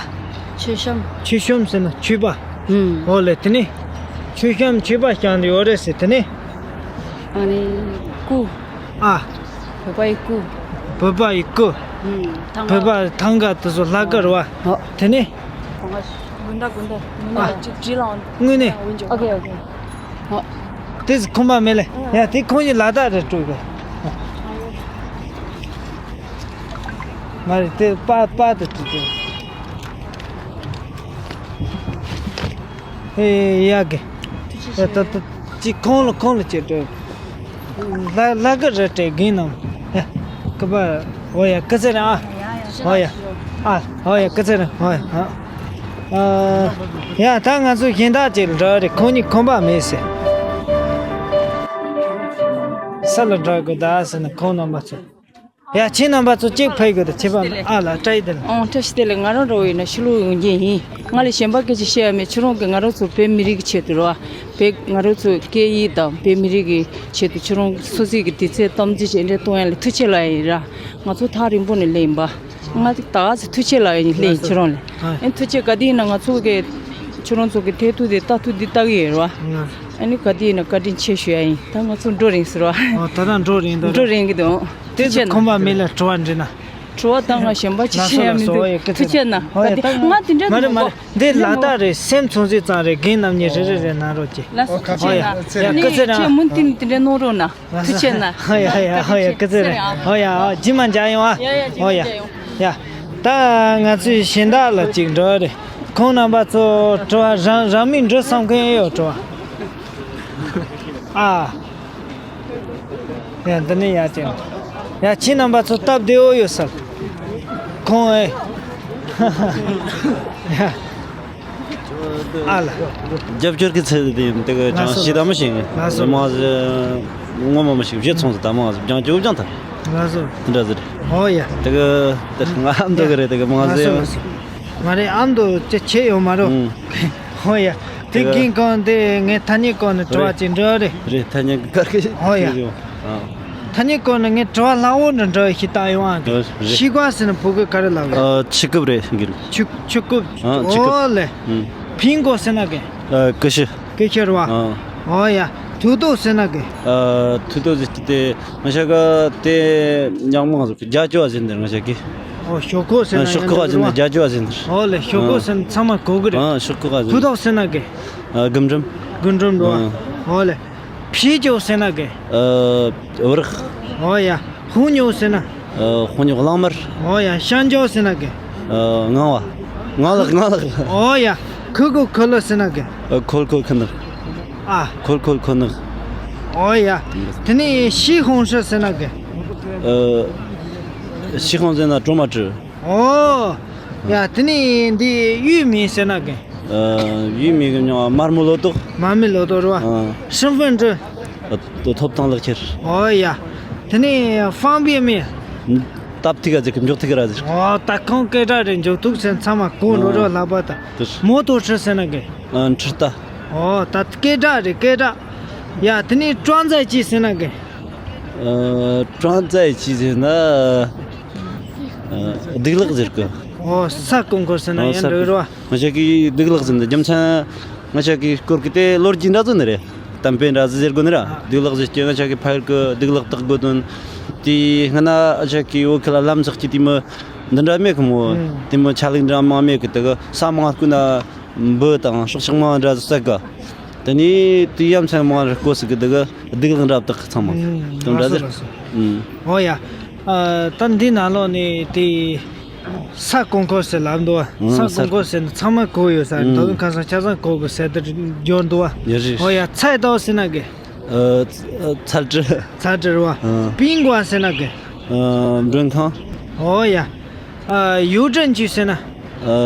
མཆོད་གཤོམ། མཆོད་གཤོམ་ཟེར་ན་མཆོད་པ། ཨུམ། ཨོ་ལེ་དེ་ནས་མཆོད་གཤོམ་མཆོད་པ་བཤམས་ཏེ་ཡོད་རེད་ཟེར། དེ་ནས། ཨ་ནི་སྐུ། ཨ། བོད་པ་ཡི་སྐུ། བོད་པ་ཡི་སྐུ། ཨུམ། ཐང་། བོད་པ་ཐང་ག་དེ་ཚོ་ལྷ་སྐུ་རེད་བ། ཨོ། དེ་ནས། དགོན་བདག་དགོན་བདག་དངོས་གནས་ཅིག་བྲིས་ལ་དངོས་གནས། ཨོ་ཁེ་ཨོ་ཁེ། དེ་ཟིག་ཁོམ་པ་མེད་ལེ། ཡ་དེ་ཁོང་གི་ལ་དྭགས་རེད་སྤྲོད་གི། མ་རེད་དེ་པ་པ་དེ་སྤྲོད་གི། ཨེ་ཡ་གི། ཡ་ད་ད་ཅི་ཁོང་ལ་ཁོང་ལ་ཅི་སྤྲོད། ལ་ལ་གི་རེད་དྲེ་གིན་ནམ། ཡ་ཀི་པ། ཨོ་ཡ་ཀི་ཚེ་ར་ཨ། ཨོ་ཡ། ཨ། ཨོ་ཡ་ཀི་ཚེ་ར་ཨོ་ཡ་ཨ། ཨ། ཡ་ད་ང་ཚོ་གཞན་དག་ཅིག་འགྲོ་རེད། ཁོང་གཉིས་ཁོམ་པ་མེད་ཟེར། ས་ལ་འགྲོ་དགོས་ད་ཟེར་ན་ཁོང་རྣམ་པ་ཚོ། ཡ་ཁྱེད་རྣམ་པ་ཚོ་གཅིག་ཕེབས་དགོས་ད་ཁྱེད་པ་ཨ་ལ་བཀྲ་ཤིས་བདེ་ལེགས། ཨང་བཀྲ་ཤིས་བདེ་ལེགས། ང་རང་འགྲོ་བའི་ན་ཕྱི་ལོགས་ཡོང་རྒྱུ་ཡིན། ང་ལ་གཞན་པ་སྐད་ཆ་བཤད་ཡ་མེད། ཁྱོད་རང་གིས་ང་རང་ཚོ་བོད་མི་རིགས་ཀྱི་ཆེད་དུ་རེད་བ། བོད་ང་རང་ཚོ་སྐད་ཡིག་དང་བོད་མི་རིགས་ཀྱི་ཆེད་དུ་ཁྱོད་རང་སོ་སོའི་གི་དུས་ཚོད་གཏམ་རྒྱུད་ཅིག་འདྲ་གཏོང་ཡ་ལ་ཐུགས་རྗེ་ཆེ་ལབ་ཡིན་ར། ང་ཚོ་ཐག་རིང་པོ་ནས་སླེབས་ཡིན་པ། ང་ད་ག་ཚོད་ཐུགས་རྗེ་ཆེ་ལབ་ཡིན་སླེབས་ཡིན་ཁྱོད་རང་ལ། ཨ་ཨེ་ཐུགས་རྗེ་ག་དུས་ཡིན་ན་ང་ཚོ་གི་ཁྱོད་རང་ཚོ་གི་ཐད་ཐུག་དེ་ལྟ་ཐུག་འདི་ལྟ་གི་ཡོད་ར་བ། ཨ་ནི་ག་དུས་ཡིན་ན་བཀའ་དྲིན་ཆེ་ཞུ་ཡ་ཡིན། ད་ང་ཚོ་འགྲོ་རན་ཟེར་བ། ཨོ་ད་ད་འགྲོ་རན་ད། འགྲོ་རན་གི་འདུག་དེ་ཐུགས་རྗེ་ཚོ་གནང་། ཁོམ་པ་མེད་ལ་དྲི་བ་འདྲི་ན། དྲི་བ་ད་ང་གཞན་པ་ཅི་ལགས་སོ་བཤད་ཡ་ལགས་མི་སོ། འདུག་ཨོ་ཡ་ཀི་ཚེ་ཐུགས་རྗེ་གནང་། ཨོ་ཡ་ག་དེ་ད་ང་དེ་འདྲ་མ་རེད་མ་རེད། འདི་ལ་དྭགས་རེད། སེམས་ཚོང་ཟིག་ཙང་རེད། རྒན་རྣམ་གཉིས་རེ་རེ་རེ་གནང་རོགས་གྱིས། ལགས་སོ་ཐུགས་རྗེ་གནང་། ཨོ་ཡ་ཡ་ཀི་ཚེ་ར་ཨ། ཁྱེད་མུ་མཐུད་ནས་དེ་འདྲ་གནང་རོགས་གནང་། ཐུགས་རྗེ་གནང་། ཨོ་ཡ་ཡ་ཨོ་ཡ་ཀི་ཚེ་ར། ཨོ་ཡ་ཨོ་ཇི་མ་འཇའ་ཡོང་ཨ། ཡ་ཡ་ཇི་མ་འཇའ་ཡོང་། ཨོ་ཡ་ཡ། ད་ང་ཚོས་གཞན་དག་ལ་ཅིག་འགྲོ་རེད། ཁོང་རྣམ་པ་ཚོ་དྲི་བ་རང་རང་མིང་འབྲི་བསམ་མཁན་ཡོད་དྲི་བ། ཨ། ཡ་འདི་ནས་ཡ་ཅན། ཡ་ཁྱེད་རྣམ་པ་ཚོ་སྟབས་བདེ་བོ་ཡོད་ས། ཁོང་ཨེ། ཡ། ཨ་ལ། རྒྱབ་སྐྱོར་གྱི་ཚད་དེ་དེ་ག་ཅང་ཤེས་ད་མི་ཤེས། ལགས་སོ། མ་ཟི་ངོ་མ་མི་ཤེས་བཞེས་ཚོང་ཟི་ད་མ་ཟི་ཅང་ཅོ་ཅང་ཐ། ལགས་སོ། དེ་འདྲ་ཟི་རེད། ཨོ་ཡ། དེ་ག་དེ་ང་ཨ་མདོ་གི་རེད། དེ་ག་མ་ཟི། ལགས་སོ་ལགས་སོ། མ་རེད་ཨ་མདོ་ཅི་ཆེ་ཡོད་མ་རོ། ཨང་། ཨོ་ཡ། དེ་དེ་ག་གིན་གང་དེ་ངས་ཐ་སྙད་གང་ནས་དྲི་བ་ཅིག་འདྲི་རེད། རེད་ཐ་སྙད་གི་གར་གི། ཨོ་ཡ། ཨང་། ཐ་སྙད་སྐོར་ནས་ངས་དྲི་བ་སླ་བོ་འདྲ་འདྲ་ཞིག་བཏང་ཡོང་ཨ། ཨ་རེད། ཤི་ཀ་ཟེར་ན་བོད་སྐད་ག་རེ་ལབ་ཡོད། ཨ་ཆུ་ཀུབ་རེད་འགིལ། ཆུ་ཆུ་ཀུབ། ཨ་ཆུ་ཀུབ། ཨོ་ལེ། ཨུམ། ཕིང་གོ་ཟེར་ན་གི། ཨ་ཀུ་ཤུ། ཀུ་ཤུ་རེད་བ། ཨ། ཨོ་ཡ། ཐུག་ཏོ་ཟེར་ན་གི། ཨ་ཐུག་ཏོ་ཟེར་གི་དེ་ང་ཤ་ག་དེ་ཉག་མང་ཟེར་གི་རྒྱ་ཅོ་བ་ཟེར་འདིར་ང་ཤ་གི། ཨོ་ཤོག་ཁོག་ཟེར་ན་ཨ་ཤོག་ཁོག་བ་ཟེར་ན་རྒྱ་ཅོ་བ་ཟེར་འདིར། ཨོ་ལེ་ཤོག་ཁོག་ཨ་ཟེར་ན་ཚང་མ་གོ་གི་རེད། ཨ་ཤོག་ཁོག་བ་ཟེར། ཐུག་ཏོ་ཟེར་ན་གི། ཨ་རྒུན་འབྲུམ། རྒུན་འབྲུམ་འགྲོ། ཨ། ཨོ་ལེ། ཕྱི་ཅོ་ཟེར་ན་གི། ཨ་བུ་རག་ཨོ་ཡ། ཧུང་ཉོ་ཟེར་ན། ཨ་ཧུང་ཉོ་གླང་དམར། ཨོ་ཡ། ཤང་ཅོ་ཟེར་ན་གི། ཨ་ངང་བ། ངང་ལག་ངང་ལག་ཨོ་ཡ། ཁུ་ཁུ་ཁུ་ལུ་ཟེར་ན་གི། ཨ་ཁོལ་ཁོལ་ཁུ་ནག་ཨ། ཁོལ་ཁོལ་ཁུ་ནག་ཨོ་ཡ། དེ་ནས་ཤི་ཧུང་ཧྲི་ཟེར་ན་གི། ཨ་ཤི་ཧུང་ཟེར་ན་གྲོ་མ་བྲི། ཨོ། ཡ་དེ་ནས་འདི་ཡུས་མིན་ཟེར་ན་གི། ཨ་ཡུས་མིན་གི་མྱོང་བ་དམར་མོ་ལོ་ཏོག་དམར་མོ་ལོ་ཏོག་རེད་བ། ཨ། ཧྲིན་ཧྥིན་ཀྲི། ཨ་ཐོབ་ཐང་ལག་ཁྱེར། ཨོ་ཡ། དེ་ནས་ཧྥང་པིའེ་མིན། སྟབས་ཐིག་ག་ཟེར་གི་མགྱོགས་ཐིག་ག་ར་ཟེར། ཨོ་ད་ཁོང་སྐད་གྲགས་རེད། མགྱོགས་ཐུག་ཟེར་ཚང་མ་གོ་འགྲོ་རོགས་ལྷག་པ་ད། དེར། མོ་ཏོ་ཁྲི་ཟེར་ན་གི། ཨ་ཁྲི་ཏ། ཨོ་ད་སྐད་གྲགས་རེད་སྐད་གྲགས། ཡ་དེ་ནས་ཀྲང་ཙའི་ཅི་ཟེར་ན་གི། ཨ་ཀྲང་ཙའི་ཅི་ཟེར་ན། ཨ་སྡིག་ལག་ཟེར་གི། ཨོ་ས་ཀོང་ཁོ་ཟེར་ན་ཨོ་ཡང་ས་འགྲིག་རོ། ང་ཅག་གི་སྡིག་ལག་ཟེར་ན་རྒྱུ་མཚན། ང་ཅག་གི་སྐོར་གི་དེ་ལོ་རྒྱུས་འདྲ་ཚོ་ནི་རེད། གཏམ་དཔེ་འདྲ་ཟེར་དགོས་ནི་ར། སྡིག་ལག་ཟེར་གྱི་ང་ཅག་གི་ཕ་ཡུལ་གི་སྡིག་ལག་བརྟག་དགོས་དོན། དེའི་སྔ་ན་ང་ཅག་གི་བོད་ཁ་ལ་ལམ་ཟག་གི་དེ་མོ་འདི་འདྲ་མེད་གི་མོ། དེ་མོ་ཆ་ལུགས་འདྲ་མང་མེད་གི། དེ་གི་ས་མང་ཀུན་ན་འབུ་དང་སྲོག་ཆགས་མང་འདྲ་ཟེར་གི། དེ་ནས་དུས་ཡ་མཚན་མང་རེ་སྐོར་ཟེར་གི་འདི་གི་སྡིག་ལག་འདྲ་བཏགས་ཚང་མ་ཨུམ། དེ་འདྲ་ཟེར། ལགས་སོ་ལགས་སོ། ཨུམ། ཨོ་ཡ། ཨ་ད་འདི་ནང་ལོགས་ནས་དེ་ས་ཀོང་ཁོ་ཟེར་ལབ་འདུག་བ། ཨུམ། ས་ས་ཀོང་ཁོ་ཟེར་ན་ཚང་མས་གོ་ཡོད་ས་རེད། ཨུམ། ད་དུང་ཁ་སང་ཆ་ཚང་གོ་གི་ཟེར་དེ་འབྱོར་འདུག་བ། ཡ་རེད། ཨོ་ཡ། ཚའི་ཏའོ་ཟེར་ན་གི། ཨ་ཚ་ཚལ་ཀྲི། ཚལ་ཀྲི་རེད་བ། ཨུམ། པིང་ཀོང་ཟེར་ན་གི། ཨ་མགྲོན་ཁང་། ཨོ་ཡ། ཨ་ཡུའུ་ཀྲེང་ཅུས་ཟེར་ན། ཨ་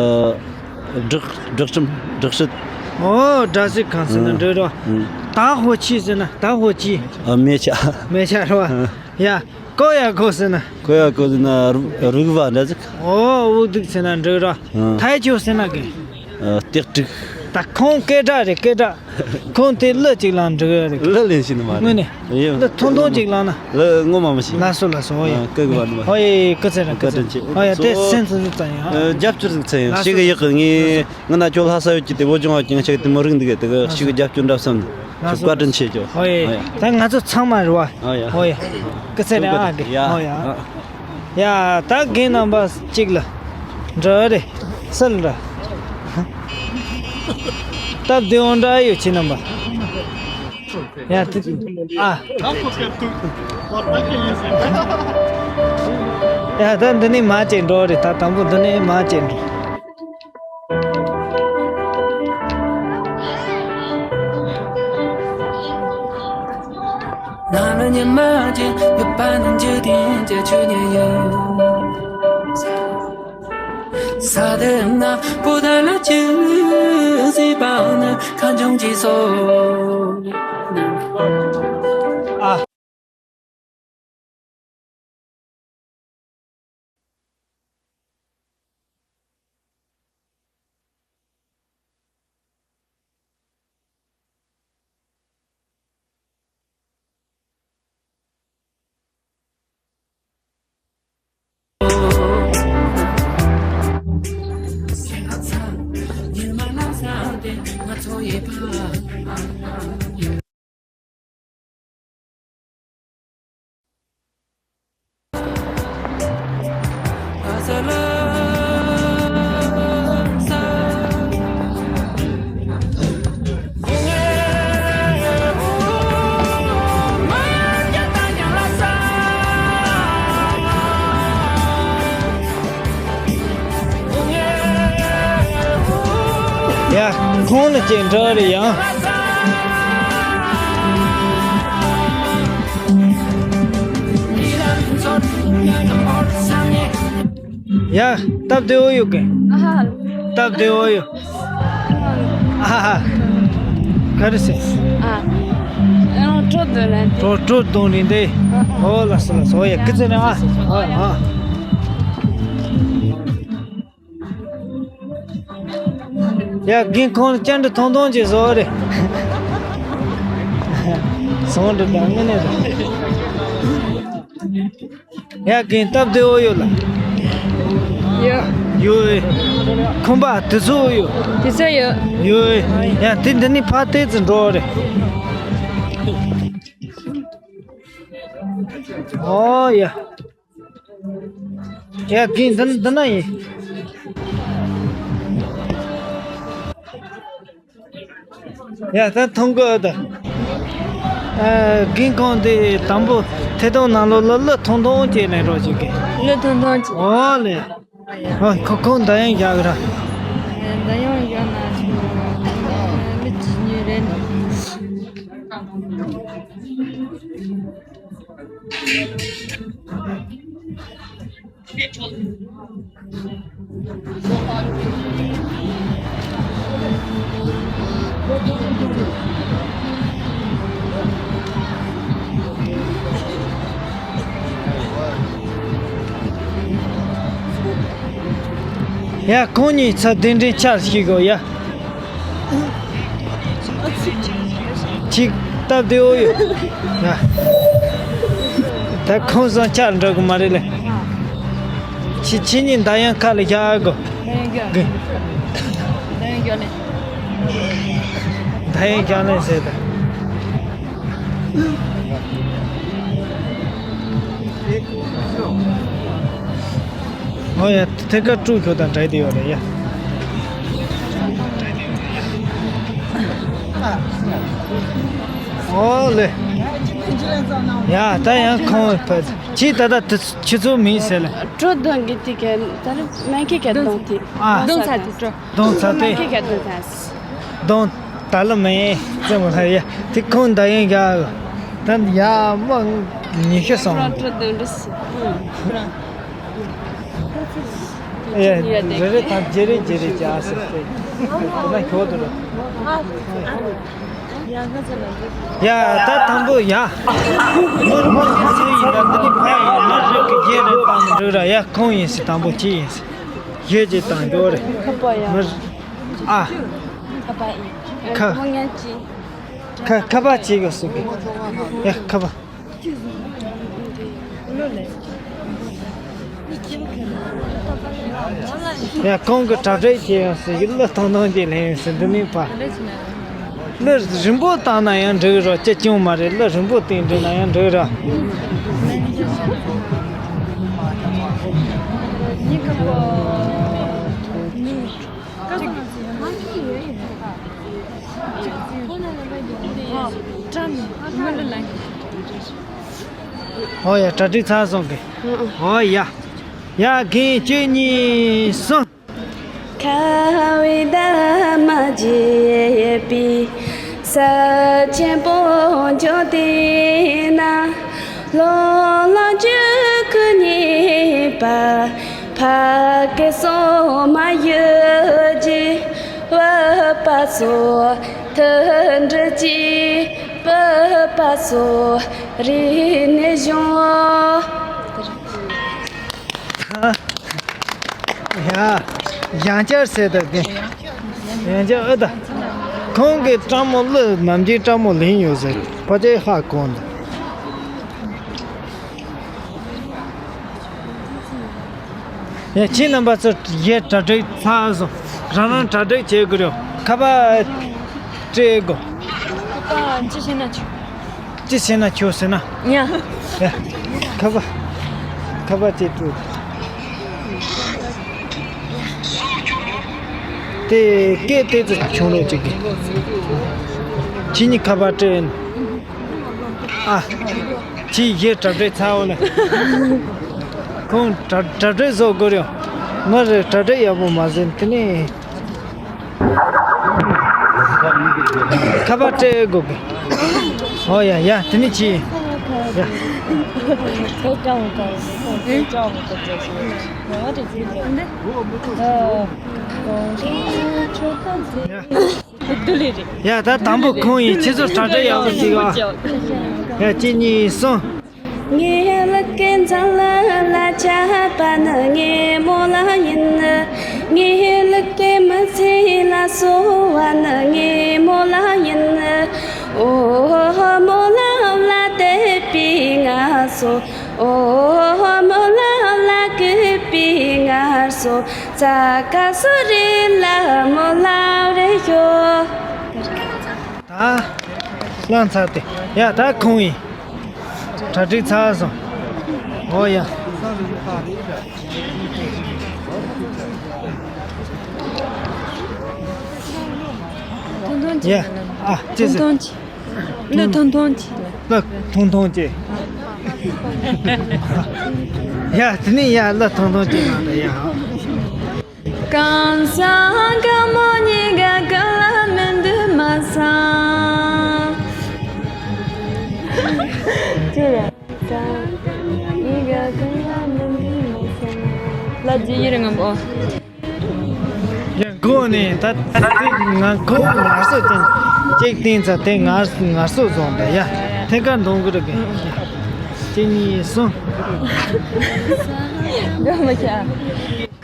སྦྲག་སྦྲག་ཁྲིམས་སྦྲག་སྲིད། ཨོ་སྦྲག་སྲིད་ཁང་ཟེར་ན་ཨ་འགྲིག་རོ། ཨ་ད་ཧོ་ཆི་ཟེར་ན་ད་ཧོ་ཆི། ཨ་མེ་ཆ། མེ་ཆ་རོ། ཨ་ཡ། ཀོ་ཡ་ཀོ་ཟེར་ན། ཀོ་ཡ་ཀོ་ཟེར་ན་རུ་རུག་བ་འདྲ་ཟིག་ཨོ་དབུགས་སྡུག་ཟེར་ན་འགྲིག་རོ། ཨ་ཐའི་ཅོ་ཟེར་ན་གི། ཨ་སྟེགས་དྲུག་ད་ཁོང་སྐད་གྲགས་རེད་སྐད་གྲགས། ཁོང་དེ་གླུ་གཅིག་བླངས་འགྲིག་གི་རེད། གླུ་ལེན་ཤེས་ནི་མ་རེད། དངོས་གནས། ཡིན། གླུ་ཐུང་ཐུང་གཅིག་བླངས་ན། གླུ་ངོ་མ་མི་ཤེས། ལགས་སོ་ལགས་སོ། ཨོ་ཡ། ཨ་སྐད་གི་བ་ནི་མ་རེད། ཨོ་ཡ་ཡ་སྐུ་ཚེ་རིང་སྐུ་ཚེ་རིང་། ཨོ་ཡ་དེ་སེམས་སུ་ཙམ་ཡིན། ཨ་རྒྱབ་སྐྱོར་ཟིག་ཚེ་ཡིན། ལགས་ཤིག་གི་ཡག་གི་ངས་ང་ན་ཁྱོད་ལྷ་ས་ཡོད་ཀྱི་དེ་བོད་ལྗོངས་བ་ཀྱང་ཆེ་གི་དེ་མོ་རིག་འདུག་གི་དེ་གི་ཤིག་གི་རྒྱབ་སྐྱོར་འདྲ་བསམ་ནས་ལགས་སོ། བཀའ་དྲིན་ཆེ་ཁྱོད། ཨོ་ཡ། ཨོ་ཡ། ད་ང་ཚོ་ཚང་མ་རེད་བ། ཨོ་ཡ། ཨོ་ཡ། སྐུ་ཚེ་རིང་ཨ་གི། ཡ། ཨོ་ཡ། ཡ་ད་རྒན་རྣམ་པ་གཅིག་ལ་འདྲ་རེད་སལ་འདྲ། སྟབས་བདེ་འོང་འདྲ་ཡོད་ཁྱེད་རྣམ་པ། ཡ་དེ། ཨ། ཡ་ད་འདི་ནས་མར་ཅིག་འགྲོ་རེད། ད་དང་པོ་འདི་ནས་མར་ཅིག་འགྲོ། ཡ། ཁོང་ལ་ཅིག་འདྲི་རེ་ཡང་། ཡ། སྟབས་བདེ་བོ་ཡོད་གི། ཨ་ཧ། སྟབས་བདེ་བོ་ཡོད། ཨ་ཧ། ག་རེ་ཟེར། ཨ། ཨ་ནི་ཁྲོ་དོན་རེད་འདི། ཁྲོ་ཁྲོ་དོན་རེད་འདི། ཨ་ཨ། ཨོ་ལགས་སོ་ལགས་སོ། ཡ། སྐུ་ཚེ་རིང་བ། ཨ་ཨ། ཡ། རྒན་ཁོང་ལ་བཅར་འདྲི་ཐུང་ཐུང་ཅིག་བཟོ་རེ། ཟོང་འདྲི་དང་དངོས་གནས་རེད། ཡ། རྒན་སྟབས་བདེ་བོ་ཡོད་ལ། ཡོད། ཡོད། ཁང་པ་དེ་ཚོ་ཡོད། དེ་ཚོ་ཡོད། ཡོད། ཡ། དེ་འདི་ནས་ཕར་ཏོག་ཙམ་འགྲོ་རེ། ཨོ་ཡ། ཡ། རྒན་འདི་འདི་ན་ཡིན། ཡ། ད་མཐོང་གི་ཨ། ད་རྒན་ཁོང་དེ་དང་པོ་ཐད་གཏོང་ནང་ལོགས་ལ་གླུ་ཐུང་ཐུང་ཅིག་ལེན་རོགས་བྱེད་གི། གླུ་ཐུང་ཐུང་ཅིག་ཨོ་ལེ། ཨོ། ཁོ་ཁོང་འདི་ཡང་བཞག་གི་ར། འདི་ཡང་བཞག་ན་ཆོག་གླུ་ཅི་ཉོས་རེད། ཡ། ཁོང་གཉིས་ཚོ་གདན་འདྲེན་ཆ་ཞིག་གོ་ཡ། ཅིག་སྟབས་བདེ་བོ་ཡོད། ཡ། ད་ཁོང་ཚང་ཆ་འགྲོ་གི་མ་རེད་ལེ། ཁྱེད་ཁྱེད་གཉིས་མདའ་ཡང་ཁ་ལ་བཞག་གོ། མདའ་ཡང་བཞག་ལེ། མདའ་ཡང་བཞག་ལེ་ཟེར་ད། ཨོ་ཡ། ཐད་ཀར་དཀྲུག་ཁྱོད་དང་འདྲ་དེ་ཡོད་རེད་ཡ། ཨོ་ལེ། ཡ། ད་ཡང་ཁོང་ཕ་ཅི་ད་ད་དུ་ཁྱི་ཚོ་མིན་ཟེར་ལེ། དཀྲུག་གདོང་གི་དེ་ག་ད་རེ་མན་ཁེ་ག་གདོང་དེ། ཨ། གདོང་ཚ་དེ་དཀྲུག་གདོང་ཚ་དེ། མན་ཁེ་ག་གདོང་ཚ། གདོང་ད་ལ་མེད་ཙམ་ལ་ཡ། དེ་ཁོང་ད་ཡང་ག་ད་ཡ་མ་ཉི་ཤུ་སོང་། དཀྲུག་གདོང་འདྲ་སི། ཨེ། རེ་རེ་དང་རྗེ་རེ་རྗེ་རེ་བྱ་ཟེར་ཏེ། ཁོ་ན་ཁྱོད་དུ་རེད། ཡ། ད་དང་པོ་ཡ། མི་རུ་མི་ཚེ་ཡིན་ན་འདི་ནི་ཕ་ཡིན་ན་རིགས་ཀྱི་རྗེ་རེ་དང་འགྲིག་ར་ཡ། ཁོང་ཡིན་སི་དང་པོ་ཅི་ཡིན་སི། ཡེ་ཅི་དང་འགྲོ་རེ། ཁ་པ་ཡ། མི་རུ། ཨ། ཁ་པ་ཡིན། ཁ། ཁ་པ་ཅི་གི་སི་གི། ཡ། ཁ་པ། ཡ། ཁོང་གི་གྲ་སྒྲིག་བྱས་ཡོང་ཟེར་གི། གླུ་ཐང་ཐང་ཅིག་ལེན་ཡོང་ཟེར། འདི་ནས་ཕ། གླུ་རིང་པོ་བཏང་ན་ཡང་འགྲིག་རོ། ཅི་ཅུང་མ་རེད། གླུ་རིང་པོ་བཏང་འགྲིག་ན་ཡང་འགྲིག་རོ། ཨོ་ཡ། གྲ་སྒྲིག་ཚར་སོང་གི། ཨོ་ཡ། ཡ། གན་གཅིག་གཉིས་གསུམ། ཁ་བའི་འདབ་མ་བརྗིད་པའི་ས་ཆེན་པོ་འཇོ་དེ་ན། ལོ་ལོ་རྒྱུད་ཁུ་གཉིས་པ། ཕ་སྐད་སོ་མ་ཡོད་ཀྱི་བོད་པ་ཚོ་མཐུན་སྒྲིལ་གྱིས་བོད་པ་ཚོ་རིག་གནས་གཞུང་། ཡ། ཡང་བསྐྱར་ཟེར་ད་གི། ཡང་བསྐྱར་ཨ་ད། ཁོང་གི་སྤྲང་མོ་གླུ་ནམ་རྒྱུན་སྤྲང་མོ་ལེན་ཡོད་ཟེར། ཕ་ཅེ་ཧ་གོ་འདུག་ཡ། ཁྱེད་རྣམ་པ་ཚོ་ཡའི་གྲ་སྒྲིག་ཚར་སོང་། རང་རང་གྲ་སྒྲིག་བྱེད་དགོས་རེད། ཁ་པར་སྤྲད་དགོས། ཁ་པར་ཅི་བྱེད་ན་ཆོག་ཅི་བྱེད་ན་ཆོག་ཟེར་ན། ཡ། ཡ། ཁ་པར། ཁ་པར་ཅིག་སྤྲོད། དེ་སྐད་དེ་ཚོ་བྱུང་རོགས་ཅིག་གི། ཁྱེད་གཉིས་ཁ་པར་སྤྲད། ཨ། ཁྱེད་ཡའི་གྲ་སྒྲིག་ཚར་བ་ལ། ཁོང་གྲ་གྲ་སྒྲིག་བཟོ་དགོས་རེད། ང་རེ་གྲ་སྒྲིག་ཡག་པོ་མ་བཟོས། དེ་ནས་ཁ་པར་སྤྲད་དགོས་གི། ཨོ་ཡ་ཡ། དེ་ནས་ཁྱེད། ཡ། ཡ། ཡ། ད་དང་པོ་ཁོང་ཡིན། ཁྱེད་ཚོ་གྲ་སྒྲིག་ཡག་པོ་བྱེད་ཨ། ཡ། གཅིག་གཉིས་གསུམ། ངའི་ལུག་གི་འཛམ་གླིང་ལ་ཆགས་པ་ནི་ངའི་རྨོ་ལགས་ཡིན། ངའི་ལུག་གི་མི་ཚེ་ལ་གསོ་བ་ནི་ངའི་རྨོ་ལགས་ཡིན། ཨོ་རྨོ་ལགས་ལ་དད་པའི་ངལ་གསོ། ཨོ་རྨོ་ལགས་ལ་གུས་པའི་ངལ་གསོ། ས་ག་སུ་རི་ལ་རྨོ་ལགས་རེ་ཤོ། ད་བླངས་ཚར་ཏེ། ཡ། ད་ཁོང་ཡིན། གྲ་སྒྲིག་ཚར་སོང་། ཨོ་ཡ། ཐུང་ཐུང་ཅིག་ཡ། ཨ། ཅི་ཟེར། ཐུང་ཐུང་ཅིག་གླུ་ཐུང་ཐུང་ཅིག་གླུ་ཐུང་ཐུང་ཅིག་ཡ། དེ་ནས་ཡ། གླུ་ཐུང་ཐུང་ཅིག་གནང་དང་ཡ། གང་ཟག་དཀར་མོ་གཉིས་ཀ་གང་ལ་མི་འདུག་མ་བསམ། ཅི་རེད། གཉིས་ཀ་གང་ལ་མི་འདུག་མ་བསམ། ལ་རྗེ་ཡིར་ངམ་ཨོ། ཡང་སྒོ་ནས་ད་ད་ང་ཁོ་ངལ་གསོ་ཅན་ཅིག་བསྟན་ཚ་དེ་ངལ་ངལ་གསོ་བཟུང་ད་ཡ། ཐེངས་ཀ་འདོང་གི་རེད་གི། གཅིག་གཉིས་གསུམ།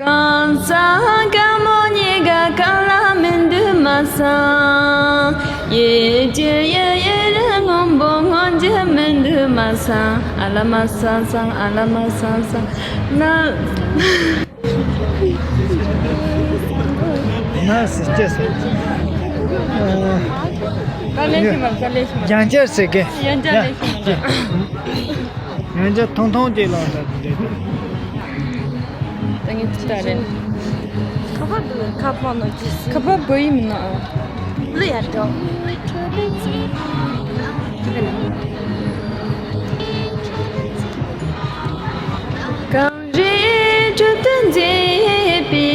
གང་ཟག་དཀར་མོ་གཉིས་ཀ་གང་ལ་མི་འདུག་མ་བསམ། ཡིད་ཀྱི་ཡུལ་ཡུལ་རི་སྔོན་པོ་སྔོན་གྱི་མི་འདུག་མ་བསམ། ཨ་ལ་མ་བསམ་བསམ། ཨ་ལ་མ་བསམ་བསམ། ན། ན་ཟེར་ཅི་ཟེར། ཨ། ད་ལན་ཞིག་མ། ད་ལན་ཞིག་མ། ཡང་བསྐྱར་ཟེར་གི། ཡང་བསྐྱར་ལན་ཞིག་མ། ཡང་བསྐྱར་ཐུང་ཐུང་ཅིག་ལ་ད་དེ་འདྲ། ད་ངས་ཅི་ལྟ་རེད། ཁ་པར་འདུག་ཁ་པར་ནང་ཅི་ཟེར། ཁ་པར་བོད་ཡིག་མིན་ན་ཨ། ལུ་ཡར་འགྲོ། གངས་རིའི་ཁྲོད་དུ་མཛེས་པའི་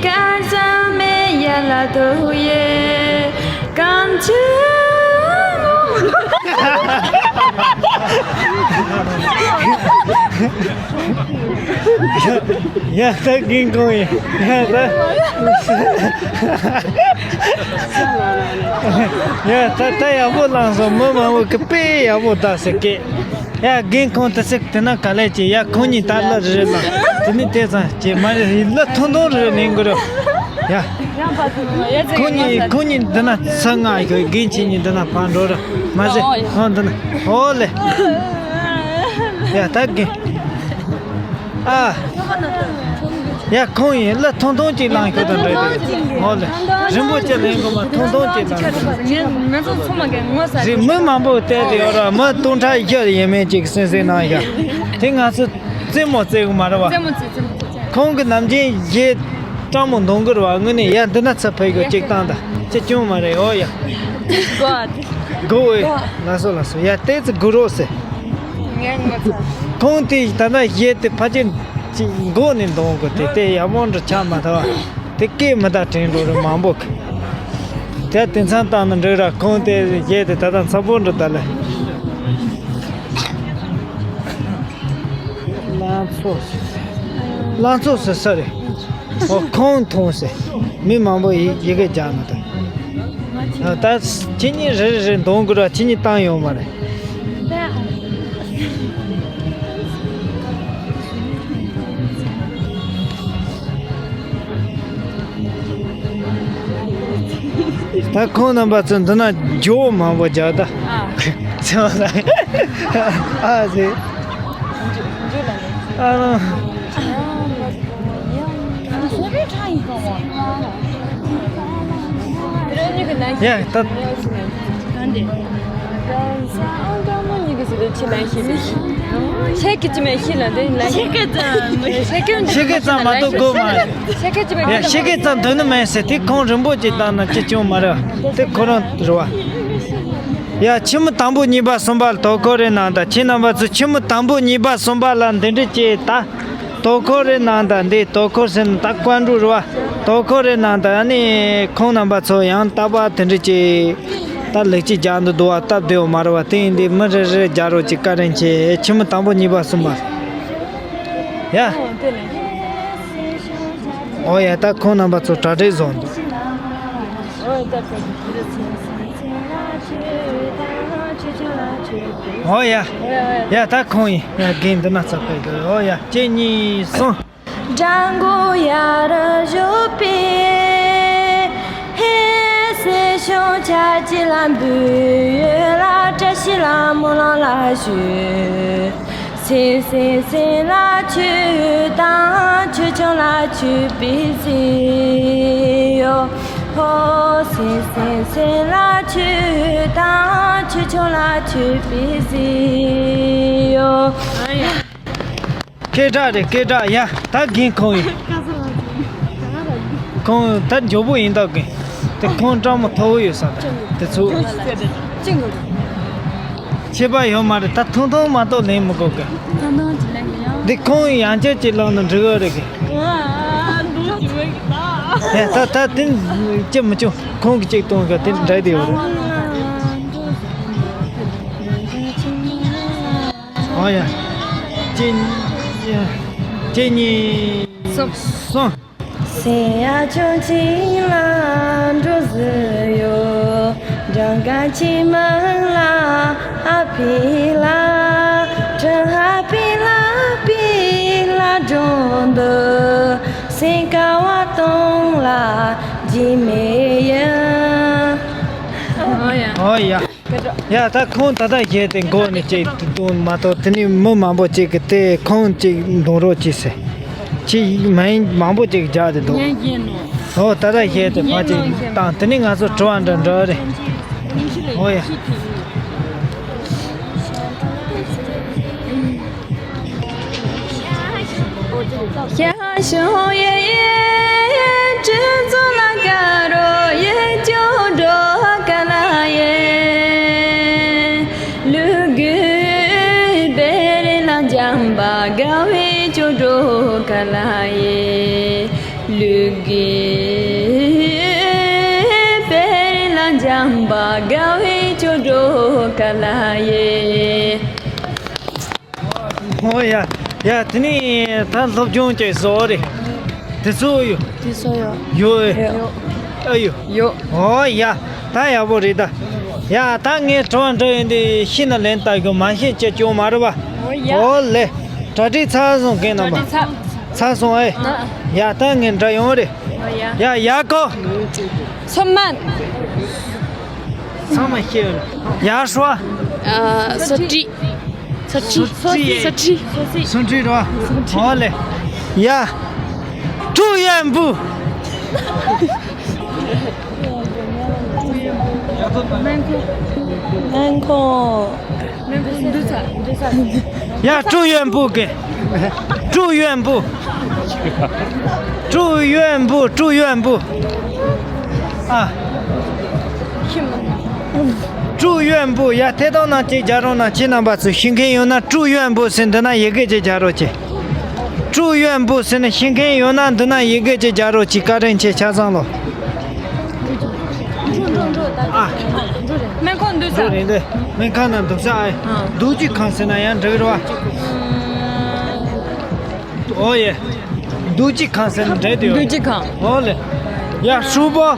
སྐལ་བཟང་མེ་ཡར་ལ་ཐོག་ཡོད། གངས་ཆུ། ཡ། ད་རྒན་གོང་ཡིན། ཡ། ད། ཡ། ད་ད་ཡག་པོ་བླངས་སོང་། མི་མང་པོ་གི་དཔེ་ཡག་པོ་ད་ཟེར་གི། ཡ། རྒན་ཁོང་དེ་ཟེར་དེ་ན་ག་ལེ་ཅི། ཡ། ཁོང་གཉིས་ད་གླུ་རེ་རེ་ལ་དེ་ནི་དེ་ཙང་ཅི་མ་རེད། གླུ་ཐུང་ཐུང་རེ་རེ་ལེན་དགོས་རེད། ཡ། ཁོང་གཉིས་ཁོང་གཉིས་འདི་ན་ཚུར་མངགས་ཤོག་རྒན་ཁྱེད་གཉིས་འདི་ན་ཕར་འགྲོ་ར། མ་ཟད། ཨོ་འདི་ན། ཨོ་ལེ། ཡ། ད་རྒན། ཨ། ཡ། ཁོང་ཡིན། གླུ་ཐུང་ཐུང་ཅིག་བླངས་ཤོག་དང་འདྲ་དེ། ཨོ་ལེ། རིན་པོ་ཆེ་ལེན་དགོས་མ། ཐུང་ཐུང་ཅིག་བླངས་ཤོག་ང་ཚོ་ཚང་མ་གི་ངོ་ས། རེད། མི་མང་པོ་བལྟས་ཏེ་ཡོད་ར། མི་སྟོང་ཕྲག་བཞི་ཡས་མས་ཅིག་གསན་གསན་གནང་ཡ། དེ་ང་ཚོ་རྩེད་མོ་རྩེ་གི་མ་རེད་བ། རྩེད་མོ་རྩེ། རྩེད་མོ་རྩེ། ཁོང་གི་ནམ་རྒྱུན་གཞས་སྤྲང་མོ་འདོན་གི་རེད་བ། དངོས་གནས་ཡ་འདི་ན་ཚུར་ཕེབས་ཡོད་ཅིག་བཏང་ད་ཅི་ཅུང་མ་རེད། ཨོ་ཡ། གོ་ཨ། དགོས་ཨེ། ལགས་སོ་ལགས་སོ། ཡ་ཏོག་ཙམ་སྒུག་རོགས་ཟེར། ངས་ངོ་ཚ། ཁོང་དེ་ད་ལྟ་བཞེས་ཏེ་ཕལ་ཆེར་ཅིག་མགོ་ནས་འདོན་དགོས། དེ་དེ་ཡག་པོ་འདྲ་ཆགས་མ་ཐུབ་པ། དེ་སྐད་མི་ད་དྲན་འགྲོ་རེད་མང་པོ་གི། དེ་དེང་སང་བཏང་ན་འགྲིག་ར། ཁོང་དེ་བཞེས་ཏེ་ད་ལྟ་འཚབ་པོ་འདྲ་ད་ལེ། ལང་ཚོ་ལང་ཚོ་ཟེར་ས་རེད། ཨོ་ཁོང་མཐོང་ཟེར། མི་མང་པོ་ཡི་ཡི་གེ་རྒྱག་ནི་དང་། ད་ཁྱེད་གཉིས་རེ་རེ་འདོན་དགོས་ར། ཁྱེད་གཉིས་བཏང་ཡོང་མ་རེད། ད་ཁོང་རྣམ་པ་ཚོ་འདི་ན་ཇོ་མང་པོ་རྒྱག་ད། ཨ། ཨ་ཟེ། ཨ་ནོ། ཡ་ད། ཤེས་ཀྱི་ཅི་མེད་ཤེས་ལ་འདི་ལ་ཤེས་ཀྱི་ཙམ་ཤེས་ཀྱི་ཙམ་མ་གཏོགས་དགོས་མ་རེད། ཤེས་ཀྱི་ཅི་མེད་ཡ་ཤེས་ཀྱི་ཙམ་འདོན་ནི་མེད་ཟེར། དེ་ཁོང་རིང་པོ་ཅིག་བཏང་ན་ཅི་བྱུང་མ་རེད། དེ་ཁོ་རང་རེད་བ། ཡ་ཁྱི་མོ་དང་པོ་གཉིས་པ་གསུམ་པ་ལ་དོ་ཁུར་རེ་གནང་དང་། ཁྱེད་རྣམ་པ་ཚོ་ཁྱི་མོ་དང་པོ་གཉིས་པ་གསུམ་པ་ལ་འདི་འདྲ་ཅིག་ད། དོ་ཁུར་རེ་གནང་དང་། འདི་དོ་ཁུར་ཟེར་ན་ད་བཀའ་འགྲོ་རེད་བ། དོ་ཁུར་རེ་གནང་དང་། ཨ་ནི་ཁོང་རྣམ་པ་ཚོ་ཡང་རྟག་པར་དེ་འདྲ་ཅིག་ད་ལེགས་སྐྱེས་རྒྱག་འདུག་འདུག་བ་སྟབས་བདེ་བོ་མ་རེད་བ། དེ་ཡིན་དུས་མི་རེ་རེ་རྒྱག་རོགས་ཅིག་བཀའ་དྲིན་ཆེ། ཁྱི་མོ་དང་པོ་གཉིས་པ་གསུམ་པ། ཡ། ཨོ་ཡ། ད་ཁོང་རྣམ་པ་ཚོ་གྲ་སྒྲིག་བཟོ་འདུག་ཨོ་ཡ། ཡ་ད་ཁོང་ཡིན། ཡ་རྒན་འདི་ན་ཚ་ཕེབས་འདུག་ཨོ་ཡ། གཅིག་གཉིས་གསུམ། སྐད་གྲགས་རེད་སྐད་གྲགས། ཡ་ད་རྒན་ཁོང་ཡིན། ཁོང་ད་མགྱོགས་པོ་ཡིན་ད་རྒན། དེ་ཁོང་སྤྲང་མོ་མཐོ་བོ་ཡོད་ས་རེད་དེ་ཚོ། ཁྱད་པར་ཡོད་མ་རེད། ད་ཐུང་ཐུང་མ་གཏོགས་ལེན་མི་དགོས་གི། ཐུང་ཐུང་ཅིག་ལེན་གི་ཡོད། འདི་ཁོང་ཡང་བསྐྱར་ཅིག་ལོན་ན་འགྲིག་གི་རེད་གི། ཡ་ད་ད་དེ་ཅི་མི་བྱུང་། ཁོང་གི་ཅིག་གཏོང་གི་དེ་འདྲ་དེ་ཡོད་རེད། ཨོ་ཡ། གཅིག་གཉིས། གཅིག་གཉིས། གསུམ། གསུམ། ཨོ་ཡ། ཨོ་ཡ། ཡ་ད་ཁོང་ད་ལྟ་བཞེས་ཏེ་མགོ་ནས་ཅིག་བཏོན་མ་གཏོགས། དེ་ནས་མི་མང་པོ་ཅིག་གིས་དེ་ཁོང་ཅིག་འདོན་རོགས་གྱིས་ཟེར། ཅིག་མིང་མང་པོ་ཅིག་རྒྱག་དེ་འདུག་ངས་བཞེས་ནོ། ཨོ་ད་ལྟ་བཞེས་ཏེ་ཕར་ཅིག་བཏང་། དེ་ནས་ང་ཚོ་དྲི་བ་འདྲི་འདྲི་རེད། ཨོ་ཡ། ཨོ་ཡ། ཡ་དེ་ནས་ད་སློབ་སྦྱོང་བྱེད་ས་རེད། དེ་ཚོ་ཡོད། དེ་ཚོ་ཡོད། ཡོད། ཡོད། ཨ་ཡོད། ཡོད། ཨོ་ཡ། ད་ཡག་པོ་རེད་ད། ཡ་ད་ངས་དྲི་བ་འདྲི་ཡོང་དུས་ཤེས་ན་ལན་བཏབ་དགོས། མ་ཤེས་ཅི་བྱུང་མ་རེད་པ། ཨོ་ཡ། ཨོ་ལེ། གྲ་སྒྲིག་ཚར་སོང་། རྒན་རྣམ་པ། ཚར་སོང་ཨེ། ཡ་ད་ངས་འདྲི་ཡོང་རེད། ཨོ་ཡ། ཡ་ཡ་ཀོ། སོ་མན། ཚང་མ་ཤེས། ཡར་ཧྲོ། ཨ། སོ་ཏྲི། སོ་ཏྲི། སོ་ཏྲི། སོ་ཏྲི་རོ། ཧོ་ལེ། ཡ། ཀྲུའུ་ཡོན་པུ། སྨན་ཁང་། སྨན་ཁང་། ཡ། ཀྲུའུ་ཡོན་པུ་གི། ཀྲུའུ་ཡོན་པུ། ཀྲུའུ་ཡོན་པུ། ཀྲུའུ་ཡོན་པུ། ཨ། ཀྲུའུ་ཡོན་པུའུ། ཡ། ཐད་གཏོང་ནང་གཅིག་རྒྱག་རོགས་གནང་། ཁྱེད་རྣམ་པ་ཚོས་ཤེས་མཁན་ཡོད་ན། ཀྲུའུ་ཡོན་པུའུ་ཟེར་འདི་ན་ཡི་གེ་གཅིག་རྒྱག་རོགས་གྱིས། ཀྲུའུ་ཡོན་པུའུ་ཟེར་ནས་ཤེས་མཁན་ཡོད་ན་འདི་ན་ཡི་གེ་གཅིག་རྒྱག་རོགས་གྱིས། བཀའ་དྲིན་ཆེ། ཆ་ཚང་ལོ། ཨ། སྨན་ཁང་འདུག་ས། འགྲོ་རེད་འདི། སྨན་ཁང་ནང་འདུག་ས། ཨ། རྡོ་རྗེ་ཁང་ཟེར་ན་ཡང་འགྲིག་རེད་བ། ཨོ་ཡེ། རྡོ་རྗེ་ཁང་ཟེར་ན་འགྲིག་འདུག་རྡོ་རྗེ་ཁང་། ཨོ་ལེ། ཡ། ཧྲུའུ་པོ།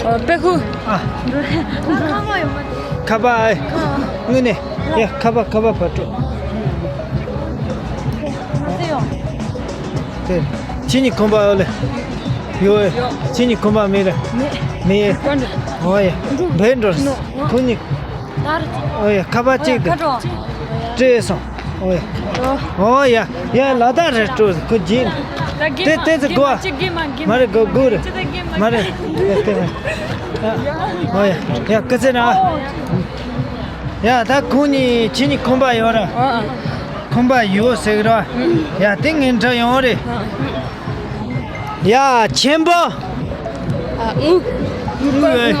ཨ། པེ་ཧུ། ཨ། ཁ་པ། ཨ། དངོས་གནས། ཡ། ཁ་པ། ཁ་པ་བར་སྤྲོད། དེ། ཁྱེད་གཉིས་ཁང་པ་ཡོད་ལེ། ཡོད། ཁྱེད་གཉིས་ཁང་པ་མེད་ལེ། མེད། ཨོ་ཡ། བེད་འགྲོ། ཁོ་གཉིས། ཨོ་ཡ། ཁ་པ་གཅིག་དང་སྤྲད་སོང་། ཨོ་ཡ། ཨོ་ཡ། ཡ། ལ་དྭགས་རེད་སྤྲོད། ཁོ་རྗེས། དེ་དེ་ཚོ་དགོས། མ་རེད། དགོས་དགོས་རེད། མ་རེད། ཨོ་ཡ། ཡ། སྐུ་ཚེ་རིང་། ཡ། ད་ཁོང་གཉིས། ཁྱེད་གཉིས་ཁང་པ་ཡོད་ར། ཨ། ཁང་པ་ཡོད་ཟེར་གི་ར། ཡ། དེ་ངས་འདྲི་ཡོང་རེད། ཡ། ཆེན་པོ། ཨ། དངུལ། དངུལ།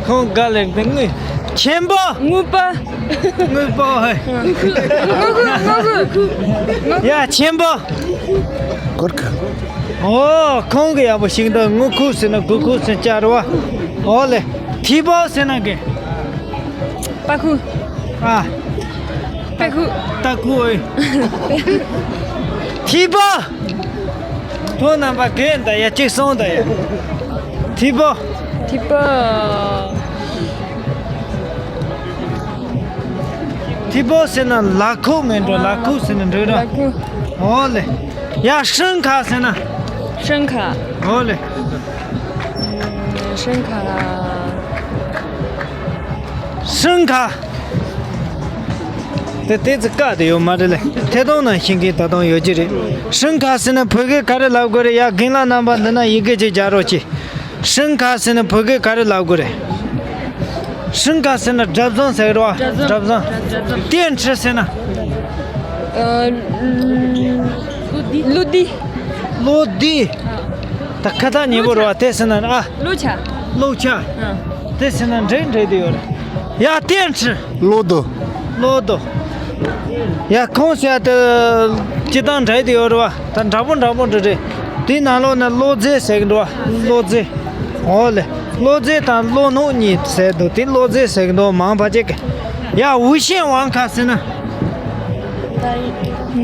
ཁོང་ག་ལེར་དེ་དངུལ། ཆེན་པོ། དངུལ་པ། དངུལ་པོ། ཡ། ཆེན་པོ། གུར་ཁུ། ཨོ། ཁོང་གི་ཡག་པོ་ཞིག་འདུག་དངུལ་ཁུག་ཟེར་ན་གུར་ཁུག་ཟེར་བྱ་རེད་བ། ཨོ་ལེ། ཐི་པོ་ཟེར་ན་གི། པ་ཁུ། ཨ། པ་ཁུ། ཏ་ཁུ་ཨོ། ཐི་པོ། ཁོང་རྣམ་པ་གན་ད་ཡ། གཅིག་གསུང་ད་ཡ། ཐི་པོ། ཐི་པོ། ཐི་པོ་ཟེར་ན་ལག་ཁུག་མིན་འགྲོ། ལག་ཁུག་ཟེར་ན་འགྲིག་ར། ལག་ཁུག། ཨོ་ལེ། ཡ། ཧྲེང་ཁ་ཟེར་ན། ཧྲེང་ཁ། ཨོ་ལེ། ཧྲེང་ཁ། ཧྲེང་ཁ། དེ་དེ་ཚོ་བཀག་དེ་ཡོད་མ་རེད་ལེ། ཐད་གཏོང་ནང་ཤེས་མཁན་ད་དུང་ཡོད་ཀྱི་རེད། ཧྲེང་ཁ་ཟེར་ན་བོད་སྐད་ག་རེ་ལབ་དགོས་རེད། ཡ། རྒན་ལགས་རྣམ་པ་འདི་ན་ཡི་གེ་གཅིག་རྒྱག་རོགས་གྱིས། ཧྲེང་ཁ་ཟེར་ན་བོད་སྐད་ག་རེ་ལབ་དགོས་རེད། ཧྲེང་ཁ་ཟེར་ན་གྲབས་གཟིངས་ཟེར་གི་རེད་བ། གྲབས་གཟིངས། གྲབས་གཟིངས། ཏེན་ཁྲི་ཟེར་ན། ཨ། ལོ་དི། ལོ་དི། ད་ཁ་ཐག་ཉེ་པོ་རེད་བ། དེ་ཟེར་ན། ཨ། ལོ་ཆ། ལོ་ཆ། ཨ། དེ་ཟེར་ན་འགྲིག་འགྲིག་དེ་ཡོད་རེད། ཡ། ཏེན་ཁྲི། ལོ་དོ། ལོ་དོ། ཡ། ཁོང་ཟེར་ཡ་དེ་སྤྱིར་བཏང་འདྲ་དེ་ཡོད་རེད་བ། ད་འདྲ་པོ་འདྲ་པོ་འདྲ་རེད། དེའི་ནང་ལོགས་ན་ལོ་ཙེ་ཟེར་གི་འདུག་བ། ལོ་ཙེ། ཨོ་ལེ། ལོ་ཙེ་དང་ལོ་ནོ་གཉིས་ཟེར་འདུག་དེ་ལོ་ཙེ་ཟེར་གི་འདུག་མང་བ་ཅིག་གི། ཡ། ཝུ་ཤེན་ཝང་ཁ་ཟེར་ན།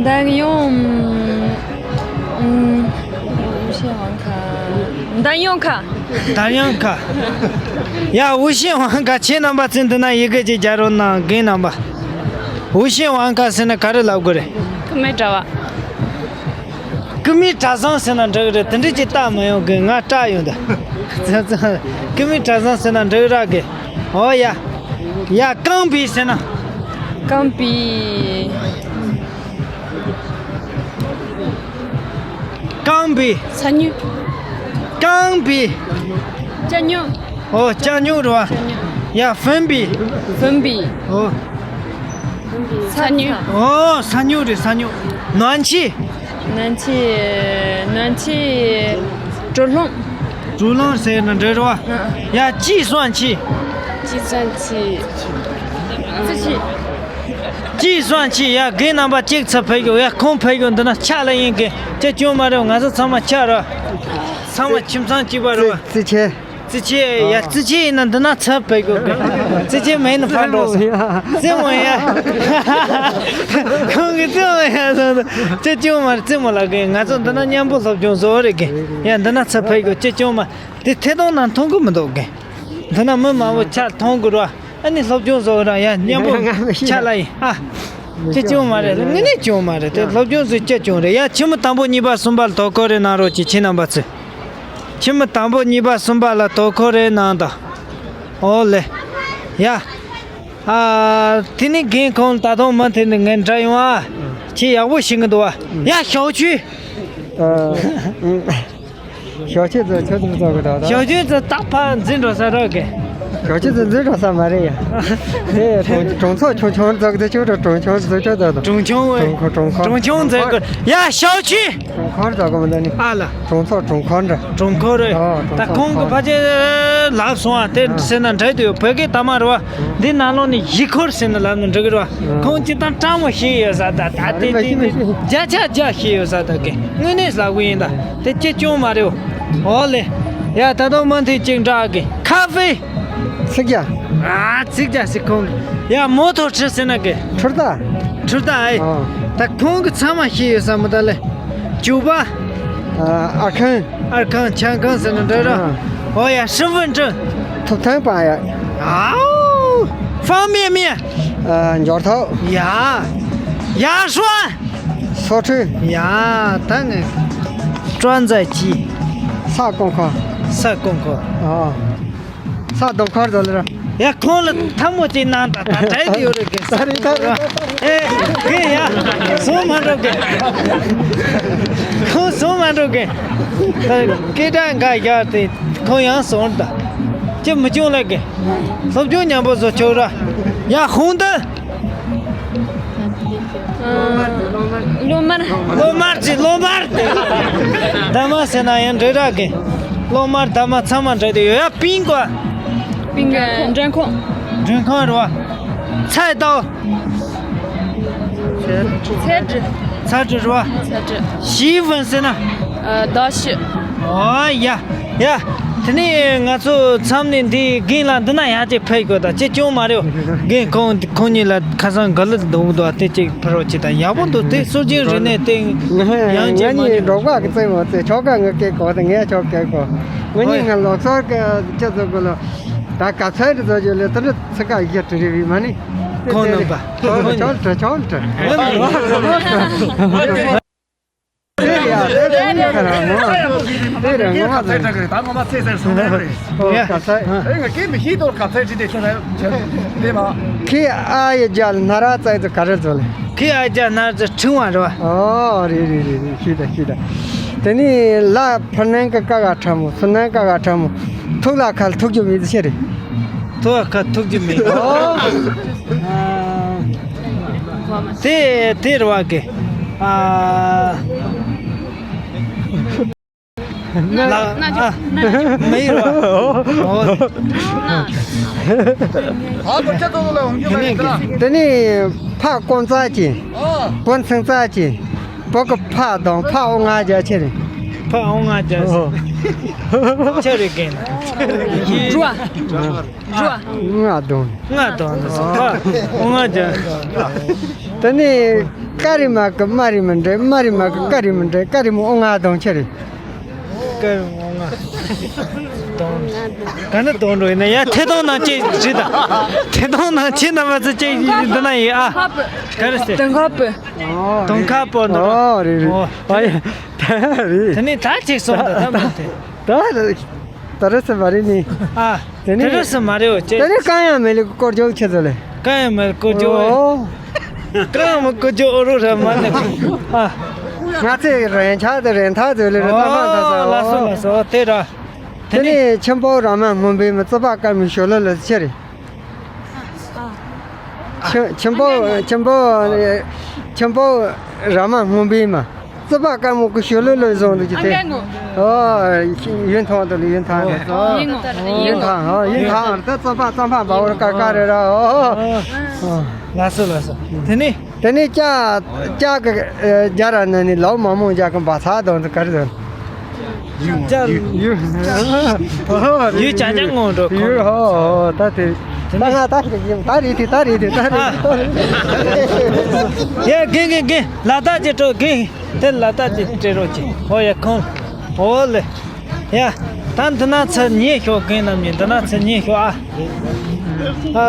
ད་ཡོང་། ཝུ་ཤེན་ཝང་ཁ། ད་ཡོང་ཁ། ད་ཡོང་ཁ། ཡ། ཝུ་ཤེན་ཝང་ཁ། ཁྱེད་རྣམ་པ་ཚོས་འདི་ན་ཡི་གེ་གཅིག་རྒྱག་རོགས་གནང་། རྒན་རྣམ་པ། ཝུ་ཤེན་ཝང་ཁ་ཟེར་ན་ག་རེ་ལབ་དགོས་རེད། ཀུ་མེ་གྲྭ་བ། ཀུ་མེ་གྲྭ་ཚང་ཟེར་ན་འགྲིག་རེད། དེ་འདྲ་ཅིག་བཏགས་མ་ཡོང་གི། ང་སྐྲག་ཡོང་ད། ཀུ་མེ་གྲྭ་ཚང་ཟེར་ན་འགྲིག་ར་གི། ཨོ་ཡ། ཡ། རྐང་པའི་ཟེར་ན། རྐང་པའི། རྐང་པའི། ས་སྨྱུག་རྐང་པའི། ལྕགས་སྨྱུག་ཨོ། ལྕགས་སྨྱུག་རེད་བ། ལྕགས་སྨྱུག་ཡ། ཕོན་པའི། ཕོན་པའི། ཨོ། ས་སྨྱུག་ཨོ། ས་སྨྱུག་རེད། ས་སྨྱུག་ནོན་ཆི། ནོན་ཆི། ནོན་ཆི། གྲོ་ལྷུང་། གྲོ་ལྷུང་ཟེར་ན་འགྲིག་རེད་བ། ཡ། ཅི་སོང་ཆི། ཅི་སོང་ཆི། ཅི་སོང་ཆི། ཅི་སོང་ཆི། ཡ། རྒན་རྣམ་པ་གཅིག་ཚུར་ཕེབས་ཤོག་ཡ། ཁོང་ཕེབས་ཤོག་འདི་ན་ཆག་ལ་ཡིན་གི། ཅི་སྐྱོན་མ་རེད། ང་ཚོ་ཚང་མ་ཆག་རེད། ཚང་མ་ཁྱིམ་ཚང་གཅིག་པ་རེད་བ། ཙི་ཙི་ཆེ། ཙི་ཆེ། ཡ། ཙི་ཆེ་ཡིན་ན་འདི་ན་ཚུར་ཕེབས་ཤོག་གི། ཙི་ཆེ་མེད་ན་ཕར་འགྲོ། ཙི་མོ་ཡ། ཁོང་གི་ཙི་མོ་ཡ་སོང་། ཅི་སྐྱོན་མ་རེད། ཙི་མོ་ལགས་གི། ང་ཚོ་འདི་ན་མཉམ་པོ་སློབ་སྦྱོང་བཟོ་རེད་གི། ཡ། འདི་ན་ཚུར་ཕེབས་ཤོག་ཅི་སྐྱོན་མ། དེ་ཐད་གཏོང་ནང་མཐོང་གི་མི་འདུག་གི། འདི་ན་མི་མང་པོ་ཆ་མཐོང་དགོས་ར། ཨ་ནི་སློབ་སྦྱོང་བཟོ་ར་ཡ། མཉམ་པོ་ཆ་ལ་ཡིན། ཨ། ཅི་སྐྱོན་མ་རེད། དངོས་གནས་སྐྱོན་མ་རེད། དེ་སློབ་སྦྱོང་བཟོ་ཅི་སྐྱོན་རེད་ཡ། ཁྱིམ་མི་དང་པོ་གཉིས་པ་གསུམ་པ་ལ་དོ་ཁུར་རེ་གནང་རོགས་གྱིས། ཁྱེད་རྣམ་པ་ཚོས། ཁྱིམ་མི་དང་པོ་གཉིས་པ་གསུམ་པ་ལ་དོ་ཁུར་རེ་གནང་དང་། ཨོ་ལེ། ཡ། ཨ། དེ་ནི་རྒན་ཁོང་ད་དུང་མུ་མཐུད་ནས་ངས་འདྲི་ཡོང་ཨ། ཁྱེད་ཡག་པོ་ཤེས་གི་འདུག་བ། ཡ། ཞའོ་ཆུས། ཞའོ་ཆུས་ཚོ་ཁྱོད་ཚོ་ཚོ་གི་ད་ད། ཞའོ་ཆུས་ཚོ་རྟག་པར་འཛིན་འགྲོ་ས་རོགས་གི། ཞོགས་ཇ་ཚོ་འཛུལ་འགྲོ་ས་མ་རེད་ཡ། དེ་གྲོང་གྲོང་ཚོ་ཆུང་ཆུང་ཚོགས་དེ་ཆུང་འགྲོ་གྲོང་ཆུང་འཛུལ་ཆོག་ད་དང་། གྲོང་ཆུང་ཨེ། གྲོང་ཁོ་གྲོང་ཁོ། གྲོང་ཆུང་འཛུལ་དགོས་ཡ། ཞའོ་ཆུས། གྲོང་ཁོར་འཛུལ་དགོས་མི་འདུག་ནི། ཨ་ལ། གྲོང་ཚོ་གྲོང་ཁོར་འདྲ། གྲོང་ཁོར་རེད། ཨོ། གྲོང་ད་ཚོ་ཁོང་གི་ཁོར། ཕལ་ཆེར་ལབ་སོང་ཨ། དེ་ཨ། ཟེར་ན་འགྲིག་འདུག་བོད་སྐད་དག་མ་རེད་བ། འདི་ནང་ལོགས་ནས་གཞིས་ཁོར་ཟེར་ན་ལབ་ན་འགྲིག་གི་རེད་བ། ཨ། ཁོང་སྤྱིར་བཏང་སྤྲང་མོ་ཤེས་ཡོད་ས་ད། ད་དེ་དེ་དེ་བརྒྱ་ཆ་བརྒྱ་ཤེས་ཡོད་ས་ད་གི། དངོས་གནས་ལབ་གི་ཡིན་ད། དེ་ཅི་ཅུང་མ་རེད། ཨོ་ལེ། ཡ་ད་དུང་མུ་མཐུད་ཅིག་འདྲ་གི། ཁ་ཧྥེ། ཚིག་རྒྱ། ཨ་ཚིག་རྒྱ་ཟིག་ཁོང་གི། ཡ་མོ་ཐོ་ཁྲི་ཟེར་ན་གི། ཁྲུར་ད། ཁྲུར་ད་ཨེ། ཨོ། ད་ཁོང་གི་ཚང་མ་ཤེས་ཡོད་ས་མོ་ད་ལེ། ཇུ་པ། ཨ་ཨར་ཁང་། ཨར་ཁང་ཆང་ཁང་ཟེར་ན་འདྲ་ར། ཨ། ཨོ་ཡ་ཧྲི་ཝུན་ཀྲི། ཐོབ་ཐང་པ་ཡ། ཨའོ། ཧྥང་མེ་མེ། ཨ་འབྱོར་ཐོབ། ཡ། ཡ་ཧྲུའ། སོ་ཁྲུན། ཡ། ད་ངས་ཀྲོན་ཛའི་ཅི། ས་ཀོང་ཁོ། ས་ཀོང་ཁོ། ཨ། ས་དོང་ཁར་དོ་ལ་ར། ཡ་ཁོང་ལ་ཐལ་མོ་ཅིག་གནང་ད། ད་དྲན་གི་ཡོད་རེད་གི། ད་རེད་ད་རེད། ཨེ་གི་ཡ། སོང་མ་འགྲོ་གི། ཁོང་སོང་མ་འགྲོ་གི། ད་སྐད་གྲགས་འགའ་བཞག་དེ་ཁོང་ཡང་སོང་ད། ཅི་མི་བྱུང་ལ་གི། སློབ་སྦྱོང་མཉམ་པོ་བཟོ་ཆོག་ར། ཡ་ཧུང་ཏི། སློབ་མར། སློབ་མར་ཅི་སློབ་མར་དེ། ད་མ་ཟེར་ན་ཡང་འདྲེ་ར་གི། སློབ་མར་ད་མ་ཚང་མ་འདྲེ་དེ་ཡོད་ཡ། པིང་གོ། པིང་གོ་མགྲོན་ཁང་། མགྲོན་ཁང་རེད་བ། ཚའི་ཏའོ། ཚའི་ཀྲི། ཚའི་ཀྲི་རེད་བ། ཚའི་ཀྲི། ཞི་ཝུན་ཟེར་ན། ཨ་ད་ཤི། ཨོ་ཡ། ཡ། དེ་ནས་ང་ཚོ་མཚམས་ནས་འདི་རྒན་ལགས་འདི་ན་ཡང་ཅིག་ཕེབས་དགོས་ད། ཅི་ཅུང་མ་རེད། རྒན་ཁོང་ཁོང་གཉིས་ལ་ཁ་སང་ག་ལེར་འདུག་འདུག་དེ་ཅིག་ཕེབས་རོགས་བྱེད་ད། ཡག་པོ་འདུག་དེ་སྲོལ་རྒྱུན་རིག་གནས་སྟེང་ཡང་ཅིག་མ་ངའི་ཉེ་རོགས་པ་གི་བཙན་མོ་བཙན་ཆོག་ག་ངའི་སྐད་གོ་དང་ངའི་ཆོག་སྐད་གོ། ངའི་ཉེ་ང་ལོག་སོར་གི་ཅི་ཚོ་གི་ལོ། ད་ག་ཚོད་འདི་ཚོ་ཅི་ལས་དེ་འདྲ་ཚིག་ཁ་ཡི་དྲི་རི་བི་མ་ནི། ཁོང་རྣམ་པ། ཁོང་ཆོག་ཆོག་ཆོག་ཆོག་ཆོག་དེ་ཡ་དེ་དེ་ཁ་ར་ངོ་དེ་ར་ངོ་མ་ཚད་ད་ངོ་མ་ཚད་ཚད་སོང་ནས་རེད། ཨོ་ག་ཚད། ཨེ་ང་སྐད་མི་ཤེས་དོ་ག་ཚད་ཅི་དེ་ཁྱོད་ལ་ཁྱོད་དེ་མ། ཁྱེད་ཨ་ཡི་རྒྱལ་ན་ར་ཚད་དུ་ག་རེ་ཚོད་ལ། ཁྱེད་ཨ་རྒྱལ་ན་ར་ཚད་ཕྲེང་བ་རེད་བ། ཨོ་རེད་རེད་རེད་རེད། ཤེས་ད་ཤེས་ད། དེ་ནི་ལ་ཕར་ནང་གི་ཀ་ག་ཁྲ་མོ་ཚུར་ནང་ཀ་ག་ཁྲ་མོ། ཐུག་ལ་ཁ་ལ་ཐུག་རྒྱུ་མེད་ཚེ་རེད། ཐུག་ལ་ཁ་ཐུག་རྒྱུ་མེད། ཨོ། དེ་དེ་རེད་བ་གི། ཨ། ལ་ཨ་མི་རེད་བ། ཨོ། ཨ་ཁོ་ཅི་ཐུག་ལ་འོང་རྒྱུ་མེད་ད། དེ་ནི་ཕ་ཀོང་ཙ་ཅི། ཨོ། ཀོང་ཚང་ཙ་ཅི། བོད་ཀྱི་ཕ་དང་ཕ་འོ་ང་རྒྱ་ཆེ་རེད། ཕ་འོ་ང་རྒྱ་ཆེ་རེད་གན། རུ་བ། རུ་བ། ང་དང་། ང་དང་ཕ་འོ་ང་རྒྱ། དེ་ནི་ཀ་རི་མ་གི་མ་རི་མི་འདྲེ་མ་རི་མ་གི་ཀ་རི་མི་འདྲེ་ཀ་རི་མི་འོ་ང་དང་ཆེ་རེད། ཀ་རི་མི་འོ་ང་དང་། ག་ནི་དང་འགྲོ་ཡིན་ན་ཡ་ཐེ་དང་ནང་ཅེ་རི་ད། ཐེ་དང་ནང་ཅེ་ན་མ་ཚི་ཅེ་འདི་ན་ཡི་ཨ། ག་རེ་སེ། དང་ཁ་པོ། དང་ཁ་པོ་འདི་ར། ཨོ་རེད་རེད། ཨོ་ཡ། ད་རེད། དེ་ནས་ད་ཅིག་སོང་ད་ད་མ་དེ། ད་རེད། ད་རེད་སེ་མ་རེད་ནི། ཨ། དེ་ནས་དེ་རེད་སེ་མ་རེད་འོ་ཅེ། དེ་ནས་གང་ཡང་མེད་ལེ་སྐོར་སྐྱོད་ཆེ་ཚོ་ལེ། གང་ཡང་མེད་སྐོར་སྐྱོད། ཨོ། གང་ཡང་མེད་སྐོར་སྐྱོད་ཨོ་རོ་ར་མ་ནི། ཨ། ང་ཚེ་རེན་ཆག་དེ་རེན་ཐག་ཚོ་ལེ་རེ་ད་མ་ད་ས། ཨོ་ལ་སོ་ལ་སོ་དེ་ར། དེ་དེ་ནས་ནས་ཆེན་པོ་ར་མ་སྔོན་པོའི་མི་རྩི་པ་དཀར་མོའི་ཞོ་ལོ་ལ་ཆེ་རེད། ཆེན་ཆེན་པོ་ཆེན་པོ་ཆེན་པོ་ར་མ་སྔོན་པོའི་མ་རྩི་པ་དཀར་མོ་གི་ཞོ་ལོ་ལོ་བཟུང་འདུག་ཅི་དེ། ཨོ་ཡུན་ཐང་དུ་ལ་ཡུན་ཐང་ཨོ། ཡུན་ཐང་ཨོ་ཡུན་ཐང་ཨོ་ད་རྩི་པ་རྩམ་པ་འབའ་བོར་ཀ་ཀ་རེ་ར་ཨོ། ལ་སོ་ལ་སོ་དེ་ནི། དེ་ནས་ལྕགས་ལྕགས་ཀྱི་རྒྱ་ར་ན་ནི་ལོ་མང་མང་རྒྱ་གི་འབའ་ཚ་དང་དུ་ག་རེ་དང་། ཡུ་ཡུ་ཡུ་ཅག་ཅག་ངོ་འགྲོ་ཡུ་ཧོ་ཧོ་ད་དེ་ད་ང་ད་ཞིག་ཡིན་ད་རེད་དེ་ད་རེད་དེ་ད་རེད་ཡ་རྒན་རྒན་རྒན་ལ་དྭགས་ཀྱི་སྤྲོ་རྒན་དེ་ལ་དྭགས་ཀྱི་སྤྲེལ་རོགས་ཀྱི་ཨོ་ཡ་ཁོང་ཨོ་ལེ་ཡ་ད་འདི་ན་ཚུར་ཉེ་ཤོག་རྒན་རྣམ་གཉིས་འདི་ན་ཚུར་ཉེ་ཤོག་ཨ། ཨ་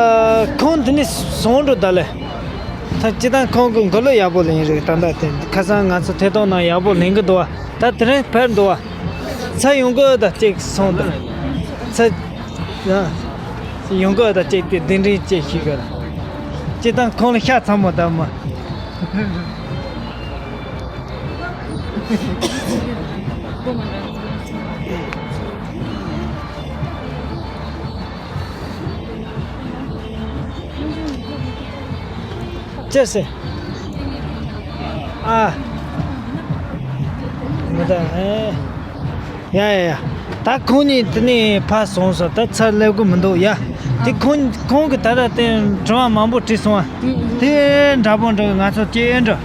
ཁོང་འདི་ནས་སོང་འགྲོ་ད་ལེ། ད་སྤྱི་བཏང་ཁོང་གི་མགོ་ལོག་ཡག་པོ་ལེན་རེད་ད་ལྟ་དེ་ཁ་སང་ང་ཚོ་ཐད་གཏོང་ནང་ཡག་པོ་ལེན་གི་འདུག་བ། ད་དེ་རིང་ཕེབས་འདུག་བ། ཚ་ཡོང་གི་ད་ཅིག་སོང་ད། ཚ་ཡོང་གི་ད་ཅིག་དེ་གདན་འདྲེན་ཅིག་ཞིག་གི་ལ། སྤྱི་བཏང་ཁོང་ལ་ཤ་ཚ་མོ་ད་མ། ཅི་ཟེར། ཨ། མི་ད་ཨེ། ཡ་ཡ་ཡ། ད་ཁོང་གཉིས་དེ་ནས་ཕར་སོང་སོང་། ད་ཚུར་སླེབས་གི་མི་འདུག་ཡ། དེ་ཁོང་ཁོང་གིས་ད་ལྟ་དེ་དྲི་བ་མང་པོ་དྲིས་སོང་ཨ། དེ་འདྲ་པོ་འདྲ་ང་ཚོ་སྐྱེལ་འགྲོ།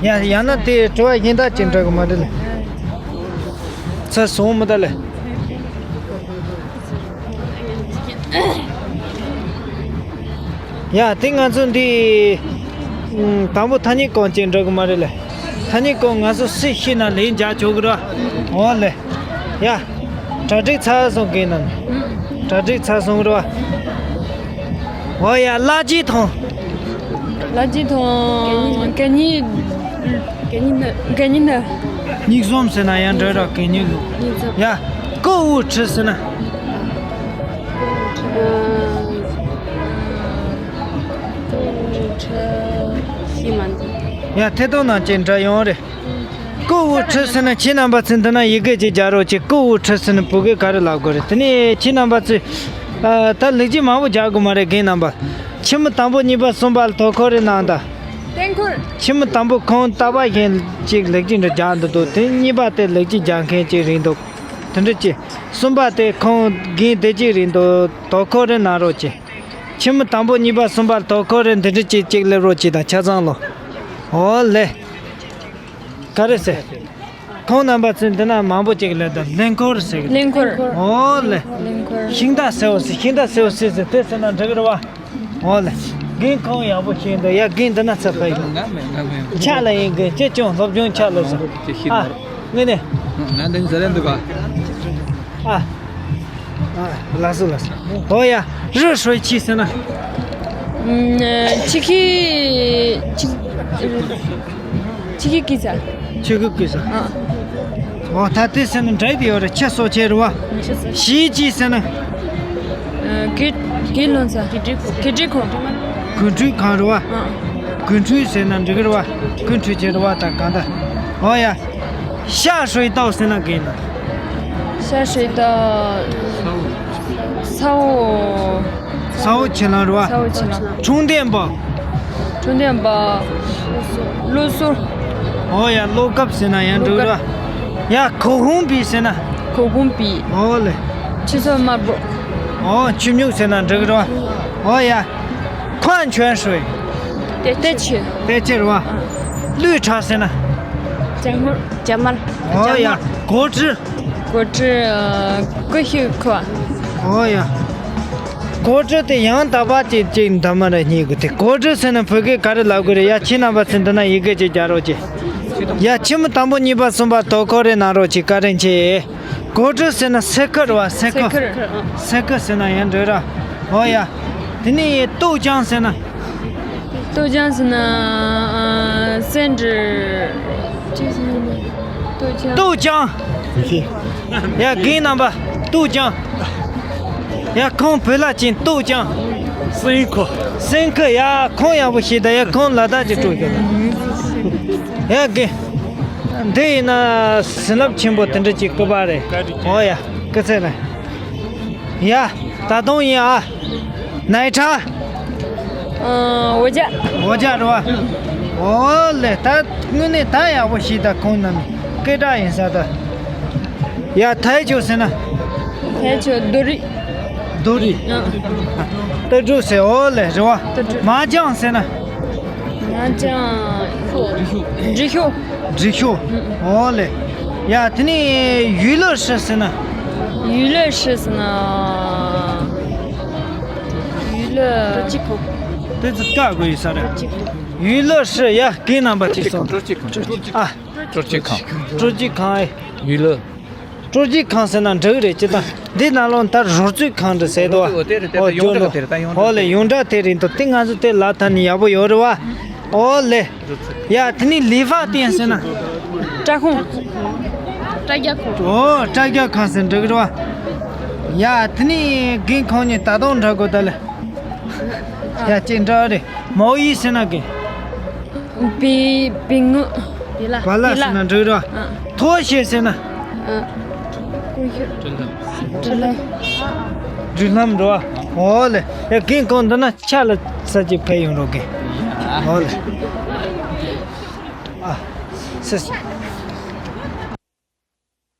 ཡ་ཡང་ན་དེ་དྲི་བ་གཞན་དག་ཅིག་འདྲ་གི་མ་རེད་ལེ། ཚུར་སོང་མི་ད་ལེ། ཡ་དེ་ང་ཚོ་འདི་ཨུམ། དང་པོ་ཐ་སྙད་ཀོང་ཅིག་འགྲོ་གི་མ་རེད་ལེ། ཐ་སྙད་ཀོང་ང་ཚོ་སུས་ཤེས་ན་ལན་རྒྱག་ཆོག་གི་ར། འོ་ལེ། ཡ། གྲ་སྒྲིག་ཚར་སོང་གི་ན། གྲ་སྒྲིག་ཚར་སོང་གི་ར། འོ་ཡ་ལ་ཅི་ཐོང་། ལ་ཅི་ཐོང་། གད་སྙིགས་ནི། གད་སྙིགས་ནི། སྙིགས་ཟོམ་ཟེར་ན་ཡང་འགྲིག་ར། གད་སྙིགས་ལུག་ཡ། ཀོ་འུ་ཁྲི་ཟེར་ན། ཤི་མ་འདུག་ཡ་ཐེ་གཏོགས་ནང་ཅན་འདྲ་ཡོང་རེད། ཀོ་འུ་ཁྲི་ཟེར་ན་ཁྱེད་རྣམ་པ་ཚོས་འདི་ན་ཡི་གེ་ཅིག་རྒྱག་རོགས་གྱིས། ཀོ་འུ་ཁྲི་ཟེར་ན་བོད་སྐད་ག་རེ་ལབ་དགོས་རེད། དེ་ནས་ཁྱེད་རྣམ་པ་ཚོས་ཨ། ད་ལེགས་སྐྱེས་མང་པོ་རྒྱག་དགོས་མ་རེད། རྒན་རྣམ་པ། ཁྱི་མོ་དང་པོ་གཉིས་པ་གསུམ་པ་ལ་དོ་ཁུར་རེ་གནང་དང་། བསྟན་འཁོར། ཁྱི་མོ་དང་པོ་ཁོང་རྟ་པ་གཞན་ཅིག་ལེགས་སྐྱེས་འདྲ་རྒྱག་འདུག་འདུག་དེ་གཉིས་པ་དེ་ལེགས་སྐྱེས་རྒྱག་མཁན་ཅིག་རེད་འདུག་དེ་འདྲ་ཅིག་གསུམ་པ་དེ་ཁོང་རྒན་དེ་ཅིག་རེད་འདུག་དོ་ཁུར་རེ་གནང་རོགས་གྱིས། ཁྱི་མོ་དང་པོ་གཉིས་པ་གསུམ་པ་ལ་དོ་ཁུར་རེ་འདི་འདྲ་ཅིག་ཅིག་སླེབས་རོགས་གྱིས་དང་ཆ་ཚང་ལོ། འོ་ལེ། ག་རེ་ཟེར། ཁོང་རྣམ་པ་ཚོས་འདི་ན་མང་པོ་ཅིག་ལས་དང་ལེན་འཁོར་ཟེར་གི། ལེན་འཁོར། འོ་ལེ། ལེན་འཁོར། ཤིང་རྟ་ཟེར་བ་ཟེར། ཤིང་རྟ་ཟེར་བ་ཟེར་ཟེར་དེ་ཟེར་ན་འགྲིག་གི་རེད་བ། འོ་ལེ། རྒན་ཁོང་ཡག་པོ་ཤེས་འདུག་ཡ་རྒན་འདི་ན་ཚ་ཕ་ཡིན། ང་མེད་ང་མེད། ཆ་ལ་ཡིན་གི་ཅི་ཅུང་སློབ་སྦྱོང་ཆ་ལ་ཟེར། ཅི་ཤེས་ཨ། ནོར། ངས་ནས། ང་འདི་ཟེར་ལེན་འདུག་ག་ཨ། ཨ། ལགས་སོ་ལགས་སོ། འོ་ཡ། རི་ཧྲོས་ཆི་ཟེར་ན། ཨུམ། ཆི་ཁི། ཆི། ཆི་ཁི་ཀི་ས། ཆི་ཁི་ཀི་ས། ཨ། འོ་ད་དེ་ཟེར་ན་འདྲ་དེ་ཡོད་རེད། ཆི་སོ་ཆེ་རུ་བ། ཆི་སོ་ཆེ། ཤི་ཅི་ཟེར་ན། ཨ། གི། གི་ལོན་ས། གི་ཏྲི་ཁོ། གི་ཏྲི་ཁོ། གུན་ཁྲུས་ཁང་རུ་བ། ཨ། གུན་ཁྲུས་ཟེར་ན་འགྲིག་གི་རུ་བ། གུན་ཁྲུས་ཆེ་རུ་བ་ད་གང་ད། འོ་ཡ། 下水道ཟེར་ན་གི་ན། 下水道། ས་འོག་ས་འོག་ཆེ་ལང་རུ་བ། ས་འོག་ཆེ་ལང་། 充电宝། 充电宝། གློག་ཟུར། འོ་ཡ། གློག་ཀབ་ཟེར་ན་ཡང་འགྲིག་རུ་བ། ཡ། 口红笔ཟེར་ན། 口红笔། འོ་ལེ། 七色抹布། འོ། ཆུ་སྨྱུག་ཟེར་ན་འགྲིག་རུ་བ། འོ་ཡ། 矿泉水། 电器། 电器རུ་བ། 绿茶ཟེར་ན། 加满儿། 加满儿། འོ་ཡ། 果汁། 果汁། ཨ། 果汁可。 འོ་ཡ། 果汁དེ་ཡང་དག་པ་ཅིག་ཅིག་འདམ་མ་རེ་རྙེད་དགོས་ཏེ། 果汁ཟེར་ན་བོད་སྐད་ག་རེ་ལབ་དགོས་རེད། ཡ། ཁྱེད་རྣམ་པ་ཚོས་འདི་ན་ཡི་གེ་ཅིག་རྒྱག་རོགས་གྱིས། ཡ། ཁྱི་མོ་དང་པོ་གཉིས་པ་གསུམ་པ་དོ་ཁུར་རེ་གནང་རོགས་གྱིས། བཀའ་དྲིན་ཆེ། 果汁ཟེར་ན་སེ་ཁུ་རེད་བ། སེ་ཁུ། སེ་ཁུ། སེ་ཁུ་ཟེར་ན་ཡང་འགྲིག་ར། འོ་ཡ། དེ་ནས་ཏོག་ཅང་ཟེར་ན། ཏོག་ཅང་ཟེར་ན། ཨ། སེན་ཏྲི། ཏོག་ཅང་། ཏོག་ཅང་། ཡ། རྒན་རྣམ་པ། ཏོག་ཅང་། ཡ། ཁོང་བོད་ལྭ་ཅན་ཏོག་ཅང་། སེན་ཁུ། སེན་ཁུ། ཡ། ཁོང་ཡག་པོ་ཤེས་ད། ཡ། ཁོང་ལ་དྭགས་ཀྱི་སྤྲོ་ཞོག་ཡ། རྒན། འདི་ཡིན་ན་བྱིན་རླབས་ཆེན་པོ་དེ་འདྲ་ཅིག་སྐུ་པར་རེད། འོ་ཡ། སྐུ་ཚེ་ན། ཡ། ད་དུང་ཡིན་ཨ། 奶茶། ཨ། 我家། 我家རེད་བ། འོ་ལེ། ད་དངོས་གནས་ད་ཡག་པོ་ཤེས་ད། ཁོང་རྣམས་སྐད་གྲགས་ཡིན་ས་ད། ཡ། 台球ཟེར་ན། 台球། 斗地། 斗地། ཨ། 斗地ཟེར། འོ་ལེ། རེད་བ། 斗地། 麻将ཟེར་ན། 麻将། 纸球། 纸球། འོ་ལེ། ཡ། དེ་ནས་娱乐室ཟེར་ན། 娱乐室ཟེར་ན། 娱乐། དེ་ཚོ་བཀག་དགོས་ཡོད་ས་རེད། 娱乐室། ཡ། རྒན་རྣམ་པ་ཅིག་སོང་། ཨ། 捉鸡ཁང་། 捉鸡ཁང་ཨེ། 娱乐། 捉鸡ཁང་ཟེར་ན་འགྲིག་རེད། ཅི་ད་འདི་ནང་ལོགས་ད་རོལ་རྩེད་ཁང་འདྲ་ཟེར་དོ། འོ་དེ་རེད། དེ་ད་ཡོངས་གྲགས་དེ་རེད། ད་ཡོངས་གྲགས། ཨོ་ལེ། ཡོངས་གྲགས་དེ་རེད་འདུག་དེ་ང་ཚོ་དེ་ལ་ད་ནི་ཡག་པོ་ཡོད་རེད་བ། ཨོ་ལེ། ཡ། དེ་ནི་理发店ཟེར་ན། 扎孔། 扎脚孔། ཨོ། 扎脚ཁང་ཟེར་འགྲིག་རེད་བ། ཡ། དེ་ནི་རྒན་ཁོང་གཉིས་ད་དུང་འདྲ་དགོས་ད་ལེ། ཡ། ཅིག་འདྲ་རེད། 毛衣ཟེར་ན་རྒན། 皮། 皮ངོ་། བ་ལ་ཟེར་ན་འགྲིག་རེད་བ། 拖鞋ཟེར་ན། སྒྲིག་ལམ། སྒྲིག་ལམ་འགྲོ་བ། འོ་ལེ། ཡ་རྒན་ཁོང་འདི་ན་ཆ་ལ་ས་ཅིག་ཕེབས་ཡོང་རོགས་གི། འོ་ལེ། ཨ། སི།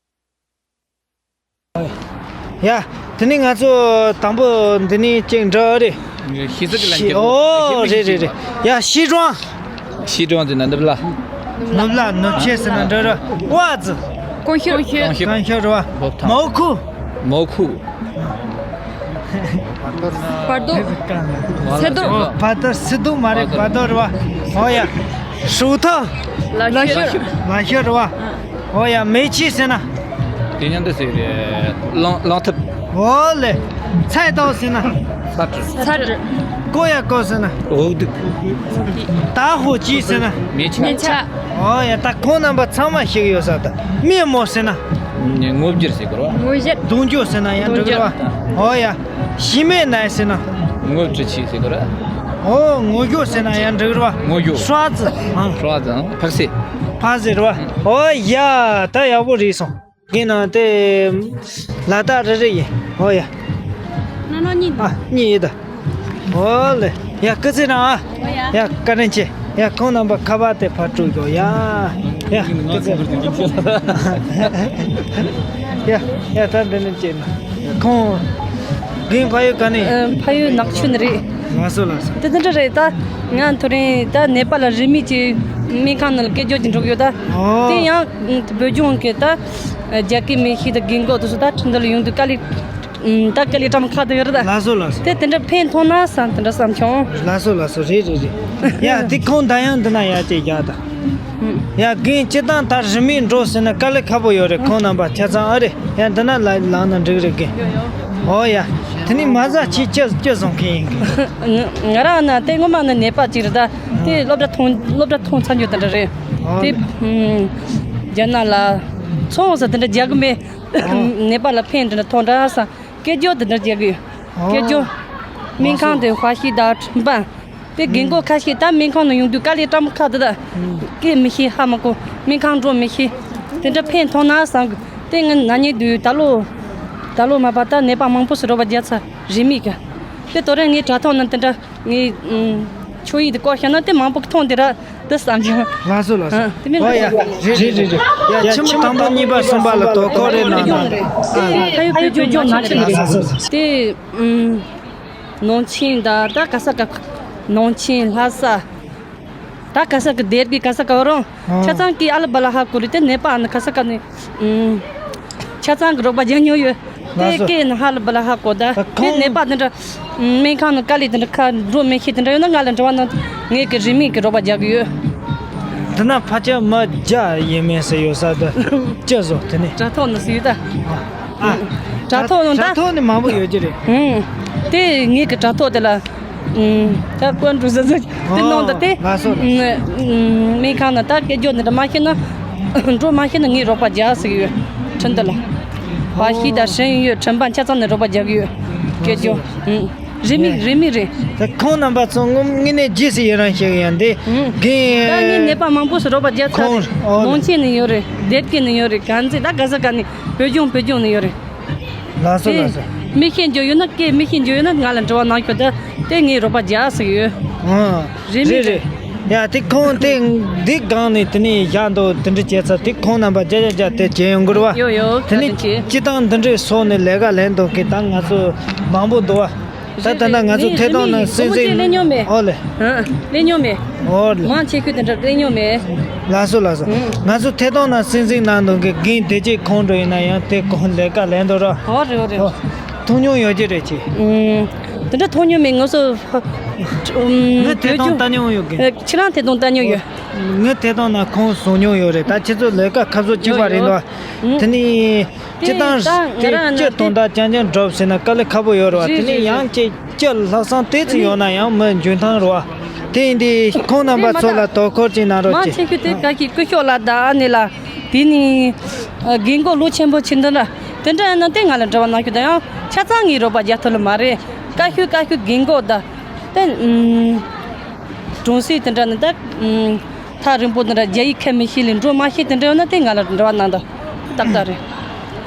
ཡ། དེ་ནི་ང་ཚོ་དང་པོ་འདི་ནས་ཅིག་འགྲོ་རེད། ཤི་ཟིག་ལ་ཤི། འོ་རེད་རེད་རེད། ཡ་ཤི་གྲོང་། ཤི་གྲོང་དེ་ན་ནུབ་ལ། ནུབ་ལ། ནུབ་ཆེ་ཟེར་ན་འགྲོ་ར། ཝ་ཙི། ཀོང་ཤོད། ཀོང་ཤོད། ཀོང་ཤོད་ར་བ། བོབ་ཐང་། མའོ་ཁུ། མའོ་ཁུ། བར་དོ། སེ་དོ། བར་དོ་སེ་དོ་མ་རེད། བར་དོ་ར་བ། ཨོ་ཡ། ཧྲུའུ་ཐང་། ལ་ཤོད། ལ་ཤོད་ར་བ། ཨོ་ཡ། མེ་ཆི་ཟེར་ན། དེ་ཉན་དུ་ཟེར་རེད། གླང་གླང་ཐབས། ཨོ་ལེ། ཚའི་ཏའོ་ཟེར་ན། ཚ་དྲི། ཚ་དྲི། ཀོ་ཡ་ཀོ་ཟེར་ན། འོག་སྡུག། ད་ཧོ་ཅི་ཟེར་ན། མེ་ཆ། མེ་ཆ། ཨོ་ཡ། ད་ཁོང་རྣམ་པ་ཚང་མ་ཤེས་ཀྱི་ཡོད་ས། ད་མེ་མོ་ཟེར་ན། ངོ་བརྒྱད་ཟེར་གོ་ར། ངོ་བརྒྱད། གདུང་རྒྱུད་ཟེར་ན་ཡང་འགྲིག་ར་བ། ཨོ་ཡ། ཞི་མེ་ནའི་ཟེར་ན། ངོ་བཅུ་གཅིག་ཟེར་གོ་ར། ཨོ་ངོ་རྒྱུད་ཟེར་ན་ཡང་འགྲིག་ར་བ། ངོ་རྒྱུད། ཧྲ་ཙི། ཧྲ་ཙི། ཕག་སེ། ཕག་སེ་ར་བ། ཨོ་ཡ། ད་ཡག་པོ་རེད་སོང་། ཡིན་ནའང་དེ་ལ་དྭགས་རེ་རེ་ཡིན། ཨོ་ཡ། ན་ན་གཉིས། ཨ་གཉིས་ཡིན་ད། ཨོ་ལེ། ཡ་སྐུ་ཚེ་རིང་ཨ། ཨོ་ཡ། ཡ་བཀའ་དྲིན་ཆེ། ཡ་ཁོང་རྣམ་པ་ཁ་པར་དེ་ཕར་སྤྲོད་ཤོག་ཡ། ཡ་སྐུ་ཚེ་རིང་། ཡ་ཡ་ད་འདི་ནས་བྱས་ན་ཁོང་རྒན་ཕ་ཡུལ་ག་ནས། ཨ། ཕ་ཡུལ་ནག་ཆུ་ནས་རེད། ལགས་སོ་ལགས་སོ། དེ་འདི་འདྲ་རེད། ད་ང་ཐོ་རེངས་ད་ནེ་པ་ལ་རིན་མེད་ཀྱི་སྨན་ཁང་ནང་ལ་སྐད་སྒྱུར་གྱི་འགྲོ་གི་ཡོད་ད། ཨོ། དེ་ཡང་བོད་ལྗོངས་ཀྱི་ད་རྒྱ་སྐད་མི་ཤེས་ད་རྒན་གོག་དེ་ཚོ་ད་ཁྲིན་ཏུ་ལ་ཡོང་དུས་དཀའ་ལས། ད་དཀའ་ལས་བཀྲམ་ཁག་དེ་ཡོད་རེད་ད། ལགས་སོ་ལགས་སོ། དེ་དེ་འདྲ་ཕན་ཐོགས་ན་བསམ། དེ་འདྲ་བསམ་བྱུང་། ལགས་སོ་ལགས་སོ། རེད་རེད་རེད། ཡ་དེ་ཁོང་ད་ཡང་འདི་ན་ཡ་ཅེ་རྒྱག་ད། ཡ་རྒན་སྤྱི་བཏང་ད་རིན་མེད་འགྲོ་ཟེར་ན་དཀའ་ལས་ཁག་པོ་ཡོད་རེད། ཁོང་རྣམ་པ་ཆ་ཚང་ཨ་རེད། ཡ་འདི་ན་ལ་ལངས་ན་འགྲིག་རེད་རྒན། ཨོ་ཡ། དེ་ནི་མ་ཟ་ཆི་ཅི་ཅི་བཟུང་མཁན་ཡིན་གི། ང་རང་ན་དེ་སྔོན་མ་ནི་ནད་པ་ཅིག་རེད་ད། དེ་སློབ་གྲྭ་ཐོན་སློབ་གྲྭ་ཐོན་ཚར་རྒྱུ་དེ་འདྲ་རེད། ཨོ། དེ་རྒྱ་ནག་ལ་ཚོང་ཟ་དེ་འདྲ་རྒྱག་གི་མེད། ཨོ། ནད་པ་ལ་ཕན་དེ་འདྲ་ཐོགས་འདྲ་ས། སྐད་སྒྱུར་དེ་འདྲ་རྒྱག་གི་ཡོད། ཨོ། སྐད་སྒྱུར། སྨན་ཁང་དེ་ཧྭ་ཤི་དང་ཁྲིན་པན། དེ་རྒན་གོག་ཁ་ཤས་ད་སྨན་ཁང་ནང་ཡོང་དུས་དཀའ་ལས་བཀྲམ་ཁག་དེ་ད། སྐད་མི་ཤེས། ཧ་མ་གོ། སྨན་ཁང་འགྲོ་མི་ཤེས། དེ་འདྲ་ཕན་ཐོགས་ན་བསམ་གི། དེ་ངས་ན་ནིང་དུས་ད་ལོ། ད་ལོ་མ་པ་ད་ནད་པ་མང་པོ་ཞིག་རོགས་པ་རྒྱག་ཚར་རིན་མེད་གི། དེ་དོ་རེ་ངའི་དྲ་ཐོག་ནང་དེ་འདྲ་ངའི་ཆོས་ཡིག་དེ་བསྐོར་བཞག་ན་དེ་མང་པོ་མཐོང་དེ་ར་དེ་བསམ་བྱུང་། ལགས་སོ་ལགས་སོ། ཨ། དེ་མིན། ཨོ་ཡ། རེད་རེད་རེད། ཡ་ཁྱིམ་དང་པོ་གཉིས་པ་གསུམ་པ་ལ་དོ་ཁུར་རེ་གནང་དང་། ཨ། ཕ་ཡུལ་བོད་ལྗོངས་ནག་ཆུ་ནས་རེད། ལགས་སོ་ལགས་སོ། དེ། ནང་ཆེན་ད་ད་ག་ས་ག། ནང་ཆེན་ལྷ་ས། ད་ག་ས་གི་སྡེ་དགེ་ག་ས་ག་རང་། ཨ། ཆ་ཚང་གི་ཨ་ལ་བ་ལ་ཧ་གོ་རེད། དེ་ནད་པ་ནི་ག་ས་ག་ནས། ཨུམ། ཆ་ཚང་གི་རོགས་པ་རྒྱག་མྱོང་ཡོད། དེ་ལགས་སོ། སྐད་ནི་ཧ་ལ་བ་ལ་ཧ་གོ་ད། ད་དེ་ཁོང་ནད་པ་དེ་འདྲ། སྨན་ཁང་ནང་དཀའ་ལས་དེ་འདྲ་ཁ་འགྲོ་མི་ཤེས་དེ་འདྲ་ཡོད་ན་ང་ལ་འབྲེལ་བ་གནང་། ངས་གི་རིན་མེད་གི་རོགས་པ་རྒྱག་གི་ཡོད། འདི་ན་ཕལ་ཆེར་མི་བརྒྱ་ཡས་མས་ཟེར་ཡོད་ས་དེ་ཅི་བཟོ་དེ་ནས། དྲ་ཐོག་ནས་ཟེར་ཡོད་ད། ཨ། དྲ་ཐོག་ནང་ད། དྲ་ཐོག་ནས་མང་པོ་ཡོད་ཀྱི་རེད། ཧུང་། དེ་ངེད་ཀྱི་དྲ་ཐོག་དེ་ལ། ཧུང་། ད་ཀོན་འགྲོ་ཟེར་ཟེར་དེ་ནང་ད་དེ། ཨོ། ལགས་སོ། ཧུང་། སྨན་ཁང་ནང་ད་སྐད་སྒྱུར་འདི་འདྲ་མ་ཤེས་ན། འགྲོ་མ་ཤེས་ན་ངས་རོགས་པ་རྒྱག་ཟེར་གྱི་ཡོད། ཁྲིན་ཏུ་ལ། ཧྭ་ཤི་དང་ཧྲེང་ཡོད། ཁྲིན་པན་ཆ་ཚང་ནས་རོགས་པ་རྒྱག་གི་ཡོད། སྐད་སྒྱུར། ཧུང་། རིན་མེད་རིན་མེད་རེད། ད་ཁོང་རྣམ་པ་ཚོ་ངོ་དངོས་གནས་རྗེས་སུ་ཡི་རང་ཞིག་ཡང་འདི། ཧུང་། རྒན། ད་ངས་ནད་པ་མང་པོ་ཞིག་རོགས་པ་རྒྱག་ཚར་རེད། ཁོང་། ཨོ། ནང་ཆེན་ནས་ཡོད་རེད། སྡེ་དགེ་ནས་ཡོད་རེད། དཀར་མཛེས་ད་ག་ས་ག་ནས་བོད་ལྗོངས་བོད་ལྗོངས་ནས་ཡོད་རེད། ལགས་སོ་དེ་ལགས་སོ། མི་ཤེས་རྒྱུ་ཡོད་ན། སྐད་མི་ཤེས་རྒྱུ་ཡོད་ན་ང་ལ་འབྲེལ་བ་གནང་ཤོག་ད་དེ་ངས་རོགས་པ་རྒྱག་ཟེར་གྱི་ཡོད། ཨ། རེད་མི་རེད་རེད། རེད། ཡ་དེ་ཁོང་དེ་འདི་སྒང་ནས་དེ་ནས་བཞག་འདུག་དེ་འདྲ་བྱས་ཚར། དེ་ཁོང་རྣམ་པ་བརྒྱ་བརྒྱ་བརྒྱ་དེ་བྱས་ཡོང་གི་རེད་བ། ཡོད་ཡོད། དེ་ནས་ད་དེ་བྱས། སྤྱི་བཏང་འདི་འདྲའི་སོགས་ནས་ལས་ཀ་ལས་འདུག་གི། ད་ང་ཚོ་མང་པོ་འདུག་བ། ད་ད་ལྟ་ང་ཚོ་ཐད་གཏོང་ནང་སྲིད་འཛིན། ཨོ་ལེ། ཨ། ལེན་མྱོང་མེད། ཨོ་ལེ། མང་ཆེ་ཤོས་དེ་འདྲ་ལེན་མྱོང་མེད། ལགས་སོ་ལགས་སོ། ཨང་། ང་ཚོ་ཐད་གཏོང་ནང་སྲིད་འཛིན་གནང་འདུག་གི། རྒན་བདེ་སྐྱིད་ཁོང་འགྲོ་ཡིན་ན་ཡང་དེ་ཁོང་ལས་ཀ་ལེན་འདུག་ར། ཨོ་རེད་ཨོ་རེད། ཨོ། མཐོང་མྱོང་ཡོད་ཀྱི་རེད་ཅེ། ཨང་། དེ་འདྲ་མཐོང་མྱོང་མེད་ང་ཚོ། ཨང་། ངས་ཐད་གཏོང་བལྟ་མྱོང་ཡོད་གི། ཨ། ཁྱེད་རང་ཐད་གཏོང་བལྟ་མྱོང་ཡོད། ཨོ། ངས་ཐད་གཏོང་ནང་ཁོང་བཟུང་མྱོང་ཡོད་རེད། ད་ཁྱེད་ཚོ་ལས་ཀ་ཁ་ཕྱོགས་གཅིག་པ་རེད་འདུག་ཡོད་ཡོད། ཨང་། དེ་ནི། སྤྱི་བཏང་དེ་ད་ང་རང་ན་སྤྱི་དོན་དག་རྐྱང་རྐྱང་སྒྲུབ་ཟེར་ན་དཀའ་ལས་ཁག་པོ་ཡོད་རེད་བ། རེད་དེ་ནས་རེད་ཡང་རེད། ཅིག་སྤྱི་ལྷག་བསམ་ཏོག་ཙམ་ཡོད་ན་ཡང་མི་འཇོན་ཐང་རེད་བ། དེ་ཡིན་དུས་ཁོང་རྣམ་པ་ཚོ་ལ་དོ་ཁུར་ཅིག་གནང་རོགས་ཀྱིས། མང་ཆེ་ཤོས་དེ་བཀའ་ཤག་སྐུ་ཞབས་ལགས་དང་ཨ་ནེ་ལགས། དེ་ནས་རྒན་གོག་ལོ་ཆེན་པོ་ཆེ་འདི་འདྲ་དེ་འདྲ་ཡིན་ན་དེ་ང་ལ་འབྲེལ་བ་གནང་ཤོག་ད་ཡང་ཆ་ཚང་ངས་རོགས་པ་རྒྱག་ཐུབ་ལེ་མ་རེད། བཀའ་ཤག་བཀའ་ཤག་རྒན་གོག་ད་དེ་གྲོང་གསེབ་དེ་འདྲ་ནི་ད། ཐག་རིང་པོ་དེ་འདྲ་རྒྱ་ཡིག་ཁ་མི་ཤེས་ལེ་འགྲོ་མ་ཤེས་དེ་འདྲ་ཡོད་ན་དེ་ང་ལ་འབྲེལ་བ་གནང་དང་། ཏག་ཏག་རེད།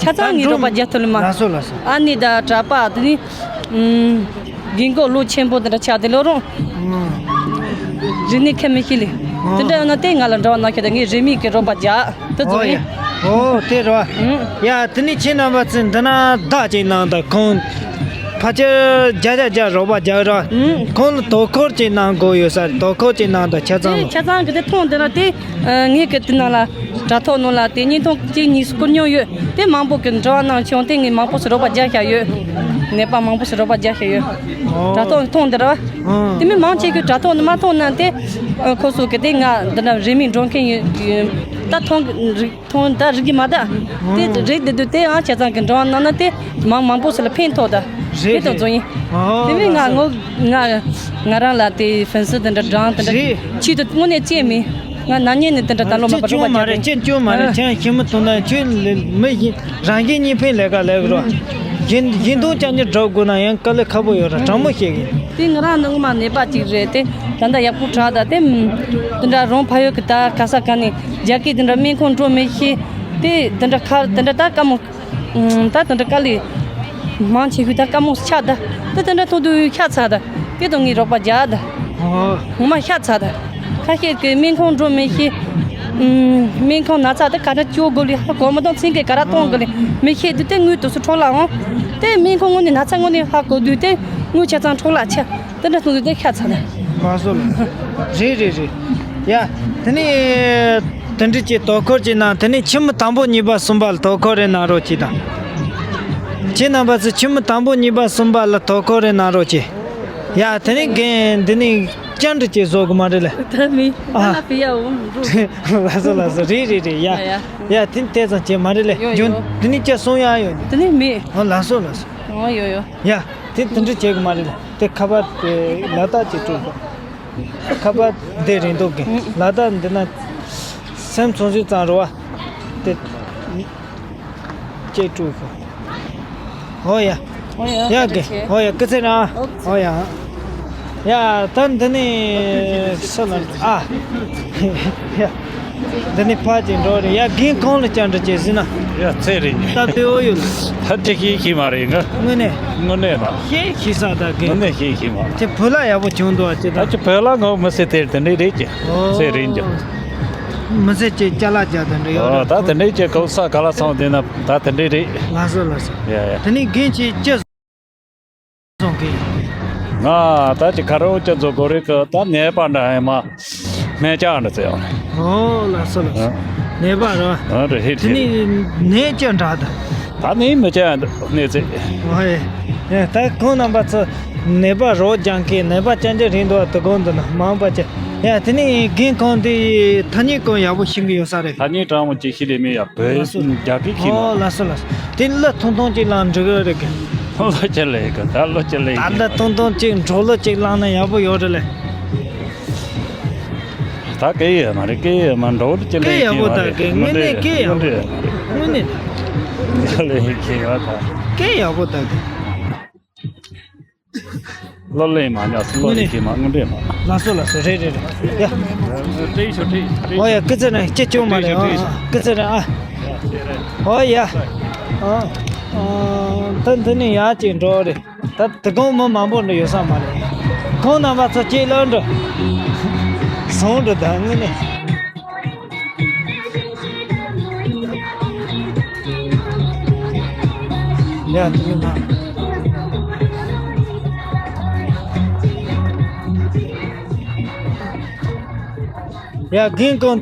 ཆ་ཚང་ངས་རོགས་པ་རྒྱག་ཐུབ་ལ་མ། ལགས་སོ་ལགས་སོ། ཨ་ནེ་དང་གྲྭ་པ་དེ་ནི་ཨུམ། རྒན་གོག་ལོ་ཆེན་པོ་དེ་འདྲ་ཆགས་དེ་ལོ་རུང་། ཨང་། རིག་གནས་ཁ་མི་ཤེས་ལེ། ཨང་། དེ་འདྲ་ཡང་ན་དེ་ང་ལ་འབྲེལ་བ་གནང་ཤོག་དང་ངས་རིན་མེད་ཀྱི་རོགས་པ་རྒྱག་དེ་ཚོ་ཨོ་ཡིན། ཡ། ཨོ་དེ་རོ། ཨང་། ཡ་དེ་ནི་ཁྱེད་རྣམ་པ་ཚོས་འདི་ན་བདག་ཅིག་གནང་དང་ཁོང་། ཕལ་ཆེར་བརྒྱ་ཆ་བརྒྱ་རོགས་པ་རྒྱག་རོགས། ཨང་། ཁོང་ལ་དོ་ཁུར་ཅིག་གནང་དགོས་ཡོད་ས་རེད། དོ་ཁུར་ཅིག་གནང་དང་ཆ་ཚང་དེ་ལ། ཆ་ཚང་གི་དེ་ཐོང་དེ་ལ་དེ། ངས་གི་དེ་ནང་ལ་དྲ་ཐོག་ནང་ལ་དེ་བརྙན་ཐུང་གཅིག་གཉིས་སུ་བསྐུར་མྱོང་ཡོད། དེ་མང་པོ་གི་འབྲེལ་བ་གནང་བྱུང་། དེ་ངས་མང་པོ་ཞིག་རོགས་པ་རྒྱག་བཞག་ཡོད། ནད་པ་མང་པོ་ཞིག་རོགས་པ་རྒྱག་བཞག་ཡོད། ཨོ། དྲ་ཐོག་མཐོང་འདི་ར་བ། ཨང་། དེ་མིན་མང་ཆེ་གི་དྲ་ཐོག་ནས་མ་མཐོང་ན་དེ། ཁོ་ཚོ་གི་དེ་ང་འདི་འདྲ་རིན་མེད་འགྲོ་མཁན་ཡོད་ཡོད། ད་མཐོང་གི་རིག་མཐོང་ད་རིག་གི་མ་ད། དེ་ཨང་། རེད་དེ་དུས་དེ་ཡང་ཆ་ཚང་གི་འབྲེལ་བ་གནང་ན་དེ་མང་མང་པོ་ཞིག་ལ་ཕན་ཐོགས་ད། རེད་དེ་དང་རེད། རྫོང་ཡིན། ཨོ་དེ་མིན་ང་ལགས་སོ། ངོ་ང་ང་རང་ལ་དེ་ཧྥན་སི་དེ་འདྲ་སྦྲང་དེ་འདྲ་རེད། ཆེད་དུ་དངོས་གནས་ཅི་མིན། ང་ན་ནིང་ནས་དེ་འདྲ་ད་ལོ་མ་ཅི་པ་རོགས་ཅུང་པ་མ་རེད། རྒྱག་ཅི་ཅུང་མ་རེད། ཨ། ཁྱེད་ཞི་མི་དུང་ན་ཁྱོད་ལ་མི་ཡིན་རང་གི་གཉིས་ཕན་ལས་ཀ་ལས་དགོས་རོགས། ཡིན་ཡིན་དུང་ཅང་ཉིད་སྒྲུབ་དགོས་ན་ཡང་དཀའ་ལས་ཁག་པོ་ཡོད་ར་དྲང་མོ་བཤད་གི། དེ་ང་རང་ནི་ངོ་མ་ནད་པ་ཅིག་རེད་དེ། ད་ལྟ་ཡག་པོ་དྲག་ད་དེ། དེ་འདྲ་རོང་ཕ་ཡུལ་གི་ད་ག་ས་ག་ནས་རྒྱ་སྐད་དེ་འདྲ་སྨན་ཁང་འགྲོ་མི་ཤེས། དེ་དེ་འདྲ་ཁ་དེ་འདྲ་ད་དཀའ་མོ། ད་དེ་འདྲ་དཀའ་ལས་མང་ཆེ་ཤོས་ད་དཀའ་མོ་ཆགས་ད། ད་དེ་འདྲ་ཐུག་དུས་ཤ་ཚ་ད། དེ་དང་ངས་རོགས་པ་རྒྱག་ད། ཨོ། ངོ་མ་ཤ་ཚ་ད། ཁ་ཤས་ཀྱི་སྨན་ཁང་འགྲོ་མི་ཤེས། ཨུམ། སྨན་ཁང་ན་ཚ་དེ་ག་འདྲ་བཅོས་དགོས་ལས་ཧ་གོ་མི་གཏོང་ཚིག་གི་ག་ར་གཏོང་དགོས་ལས་མི་ཤེས་དུས་དེ་དངུལ་དུ་སུ་འཕྲོ་བརླག་འོང་། དེ་སྨན་ཁང་ངོ་ནས་ན་ཚ་ངོ་ནས་ཧ་གོ་དུས་དེ་དངུལ་ཆ་ཚང་འཕྲོ་བརླག་ཆེ། དེ་འདྲ་སོང་དུས་དེ་ཤ་ཚ་ད། མ་སོ་ལ། རེད་རེད་རེད། ཡ། དེ་ནས། དེ་འདྲ་ཅིག་དོ་ཁུར་ཅིག་གནང་། དེ་ནས་ཁྱིམ་མི་དང་པོ་གཉིས་པ་གསུམ་པ་ལ་དོ་ཁུར་རེ་གནང་རོགས་གྱིས་དང་། ཁྱེད་རྣམ་པ་ཚོས་ཁྱིམ་མི་དང་པོ་གཉིས་པ་གསུམ་པ་ལ་དོ་ཁུར་རེ་གནང་རོགས་གྱིས། ཡ་དེ་ནས་རྒན་འདི་ནས་བཅར་འདྲི་ཅིག་བཟོ་གི་མ་རེད་ལེ། ད་མི་ཨ། ད་ལ་ཕི་ཡ་འོང་འགྲོ། ལགས་སོ་ལགས་སོ། རེད་རེད་རེད། ཡ། ཡ་ཡ། ཡ་དེ་ནས་དེ་ཙམ་བྱས་མ་རེད་ལེ། ཡོ་ཡོ། རྒྱུན་འདི་ནས་ཅི་གསུང་ཡ་ཡོད། དེ་ནས་མི། ཨ་ལགས་སོ་ལགས་སོ། ཨ་ཡོ་ཡོ། ཡ་དེ་དེ་འདྲ་བྱེད་གི་མ་རེད་ལེ། དེ་ཁ་པར་དེ་ལ་དྭགས་ཀྱི་སྤྲོད་དགོས། ཁ་པར་དེ་རིན་ཐང་གི་ལ་དྭགས་འདི་ན་སེམས་ཚོང་ཟོས་ཙང་རོ་བ་དེ་ཅེས་སྤྲོད་དགོས། ཨོ་ཡ། ཨོ་ཡ། ཡ་གི། ཨོ་ཡ་སྐུ་ཚེ་རིང་། ཨོ་ཡ། ཡ་ད་འདི་ནི་སུ་ལ་ཨ། ཡ། འདི་ནི་ཕ་ཅིག་འགྲོ་རེད། ཡ་རྒན་གང་ལ་བཅར་འདྲི་བྱེད་ཟིན་ན། ཡ་ཚེ་རིང་། ད་ལྟ་ཡོད་ཡོད། ད་དེ་ཤེས་ཤེས་མ་རེད་ང་། དངོས་གནས། དངོས་གནས་མ། ཤེས་ཤེས་ས་ད་གི། དངོས་གནས་ཤེས་ཤེས་མ་རེད། ཁྱེད་བུ་ལ་ཡག་པོ་བྱུང་འདུག་ཨ། ཅི་ད། ད་ཁྱེད་བུ་ལ་ངོ་མི་སེ་དེར་དེ་འདྲས་རེད་ཀྱི། ཨོ། ཚེ་རིང་ཀྱང་། མི་སེ་ཅིག་ཅ་ལག་ཅག་དེ་འདྲས་ཡོད་ཨོ། རེད། ད་དེ་འདྲས་ཀྱི་གོ་ས་ག་ལ་སོང་དེ་ན་ད་དེ་འདྲས་རེད། ལགས་སོ་ལགས་སོ། ཡ་ཡ། དེ་ནས་རྒན་ཁྱེད་ཅི། སོང་གི། ང་ད་ཅི་ཁ་རོག་ཅི་ཚོ་གོ་རེ་ཀ་ད་ནད་པ་འདྲ་ཧེ་མ་སྨན་ལྕགས་འདྲ་ཚེ་ཡོང་ནས། ཨོ་ལགས་སོ་ལགས་སོ། ཨ། ནད་པ་རེད་བ། ཨ་རེད་ཧེ་དེ་ནི་ནད་ཅི་འདྲ་ད། ད་ནི་མི་ཅི་འདྲ་ནད་ཚེ། ཨོ་ཧེ། ད་ཁོང་རྣམ་པ་ཚོ་ནད་པ་རོགས་རྒྱག་མཁན་ནད་པ་ཅན་ཅི་རིང་དུ་དུ་གོང་དུ་ན་མང་པ་ཅི། ཡ་དེ་ནི་རྒན་ཁོང་དེ་ཐ་སྙད་ཁོང་ཡག་པོ་ཤེས་ཀྱི་ཡོད་ས་རེད། ཐ་སྙད་དྲང་མོ་ཅིག་ཤེས་ལེ་མེད་ཡ། བོད་ལགས་སོ། རྒྱ་སྐད་ཤེས་མ། ཨོ་ལགས་སོ་ལགས་སོ། དེ་ལ་ཐུང་ཐུང་ཅིག་ལ་འགྲིག་གི་རེད་གི། ལོ་ཅི་ལས་གི་ད་ལོ་ཅི་ལས་ད་གི། ལ་ཐུང་ཐུང་ཅིག་འགྲོ་ལོ་ཅིག་བླངས་ན་ཡག་པོ་ཡོད་རེད་ལེ། ད་སྐད་ཡོད་མ་རེད། སྐད་ཡོད་མ་འགྲོ་ལོ་ཅི་ལས་སྐད་ཡག་པོ་ད་གི། དངོས་གནས་སྐད་ཡག་པོ། དངོས་གནས། ལས་སྐད་ཡོད་ད། སྐད་ཡག་པོ་ད་གི། ལོ་ལེན་མ་ཉག་སུ་ལོ་ལེན་གྱི་མ་དངོས་འབྲེལ་མ། ལགས་སོ་ལགས་སོ། རེད་རེད་རེད། ཡ། སྤྲད་ཤོག་སྤྲད་སྤྲད། ཨོ་ཡ་སྐུ་ཚེ་རིང་། སྐྱེ་ཆུང་མ་རེད། སྤྲད་ཤོག་ཨ། སྐུ་ཚེ་རིང་ཨ། ཨོ་ཡ། ཨ། ཨ། ད་འདི་ནི་ཡག་ཅིག་འགྲོ་རེད། ད་དེ་གོང་མི་མང་པོ་འདི་ཡོད་ས་མ་རེད། ཁོང་རྣམ་པ་ཚོ་སྐྱེས་ལོ་འགྲོ། ཟུང་འགྲོ་ད་དངོས་གནས། ཡ་དེ་ནི་ན། ཡ་རྒན་ཁོང་།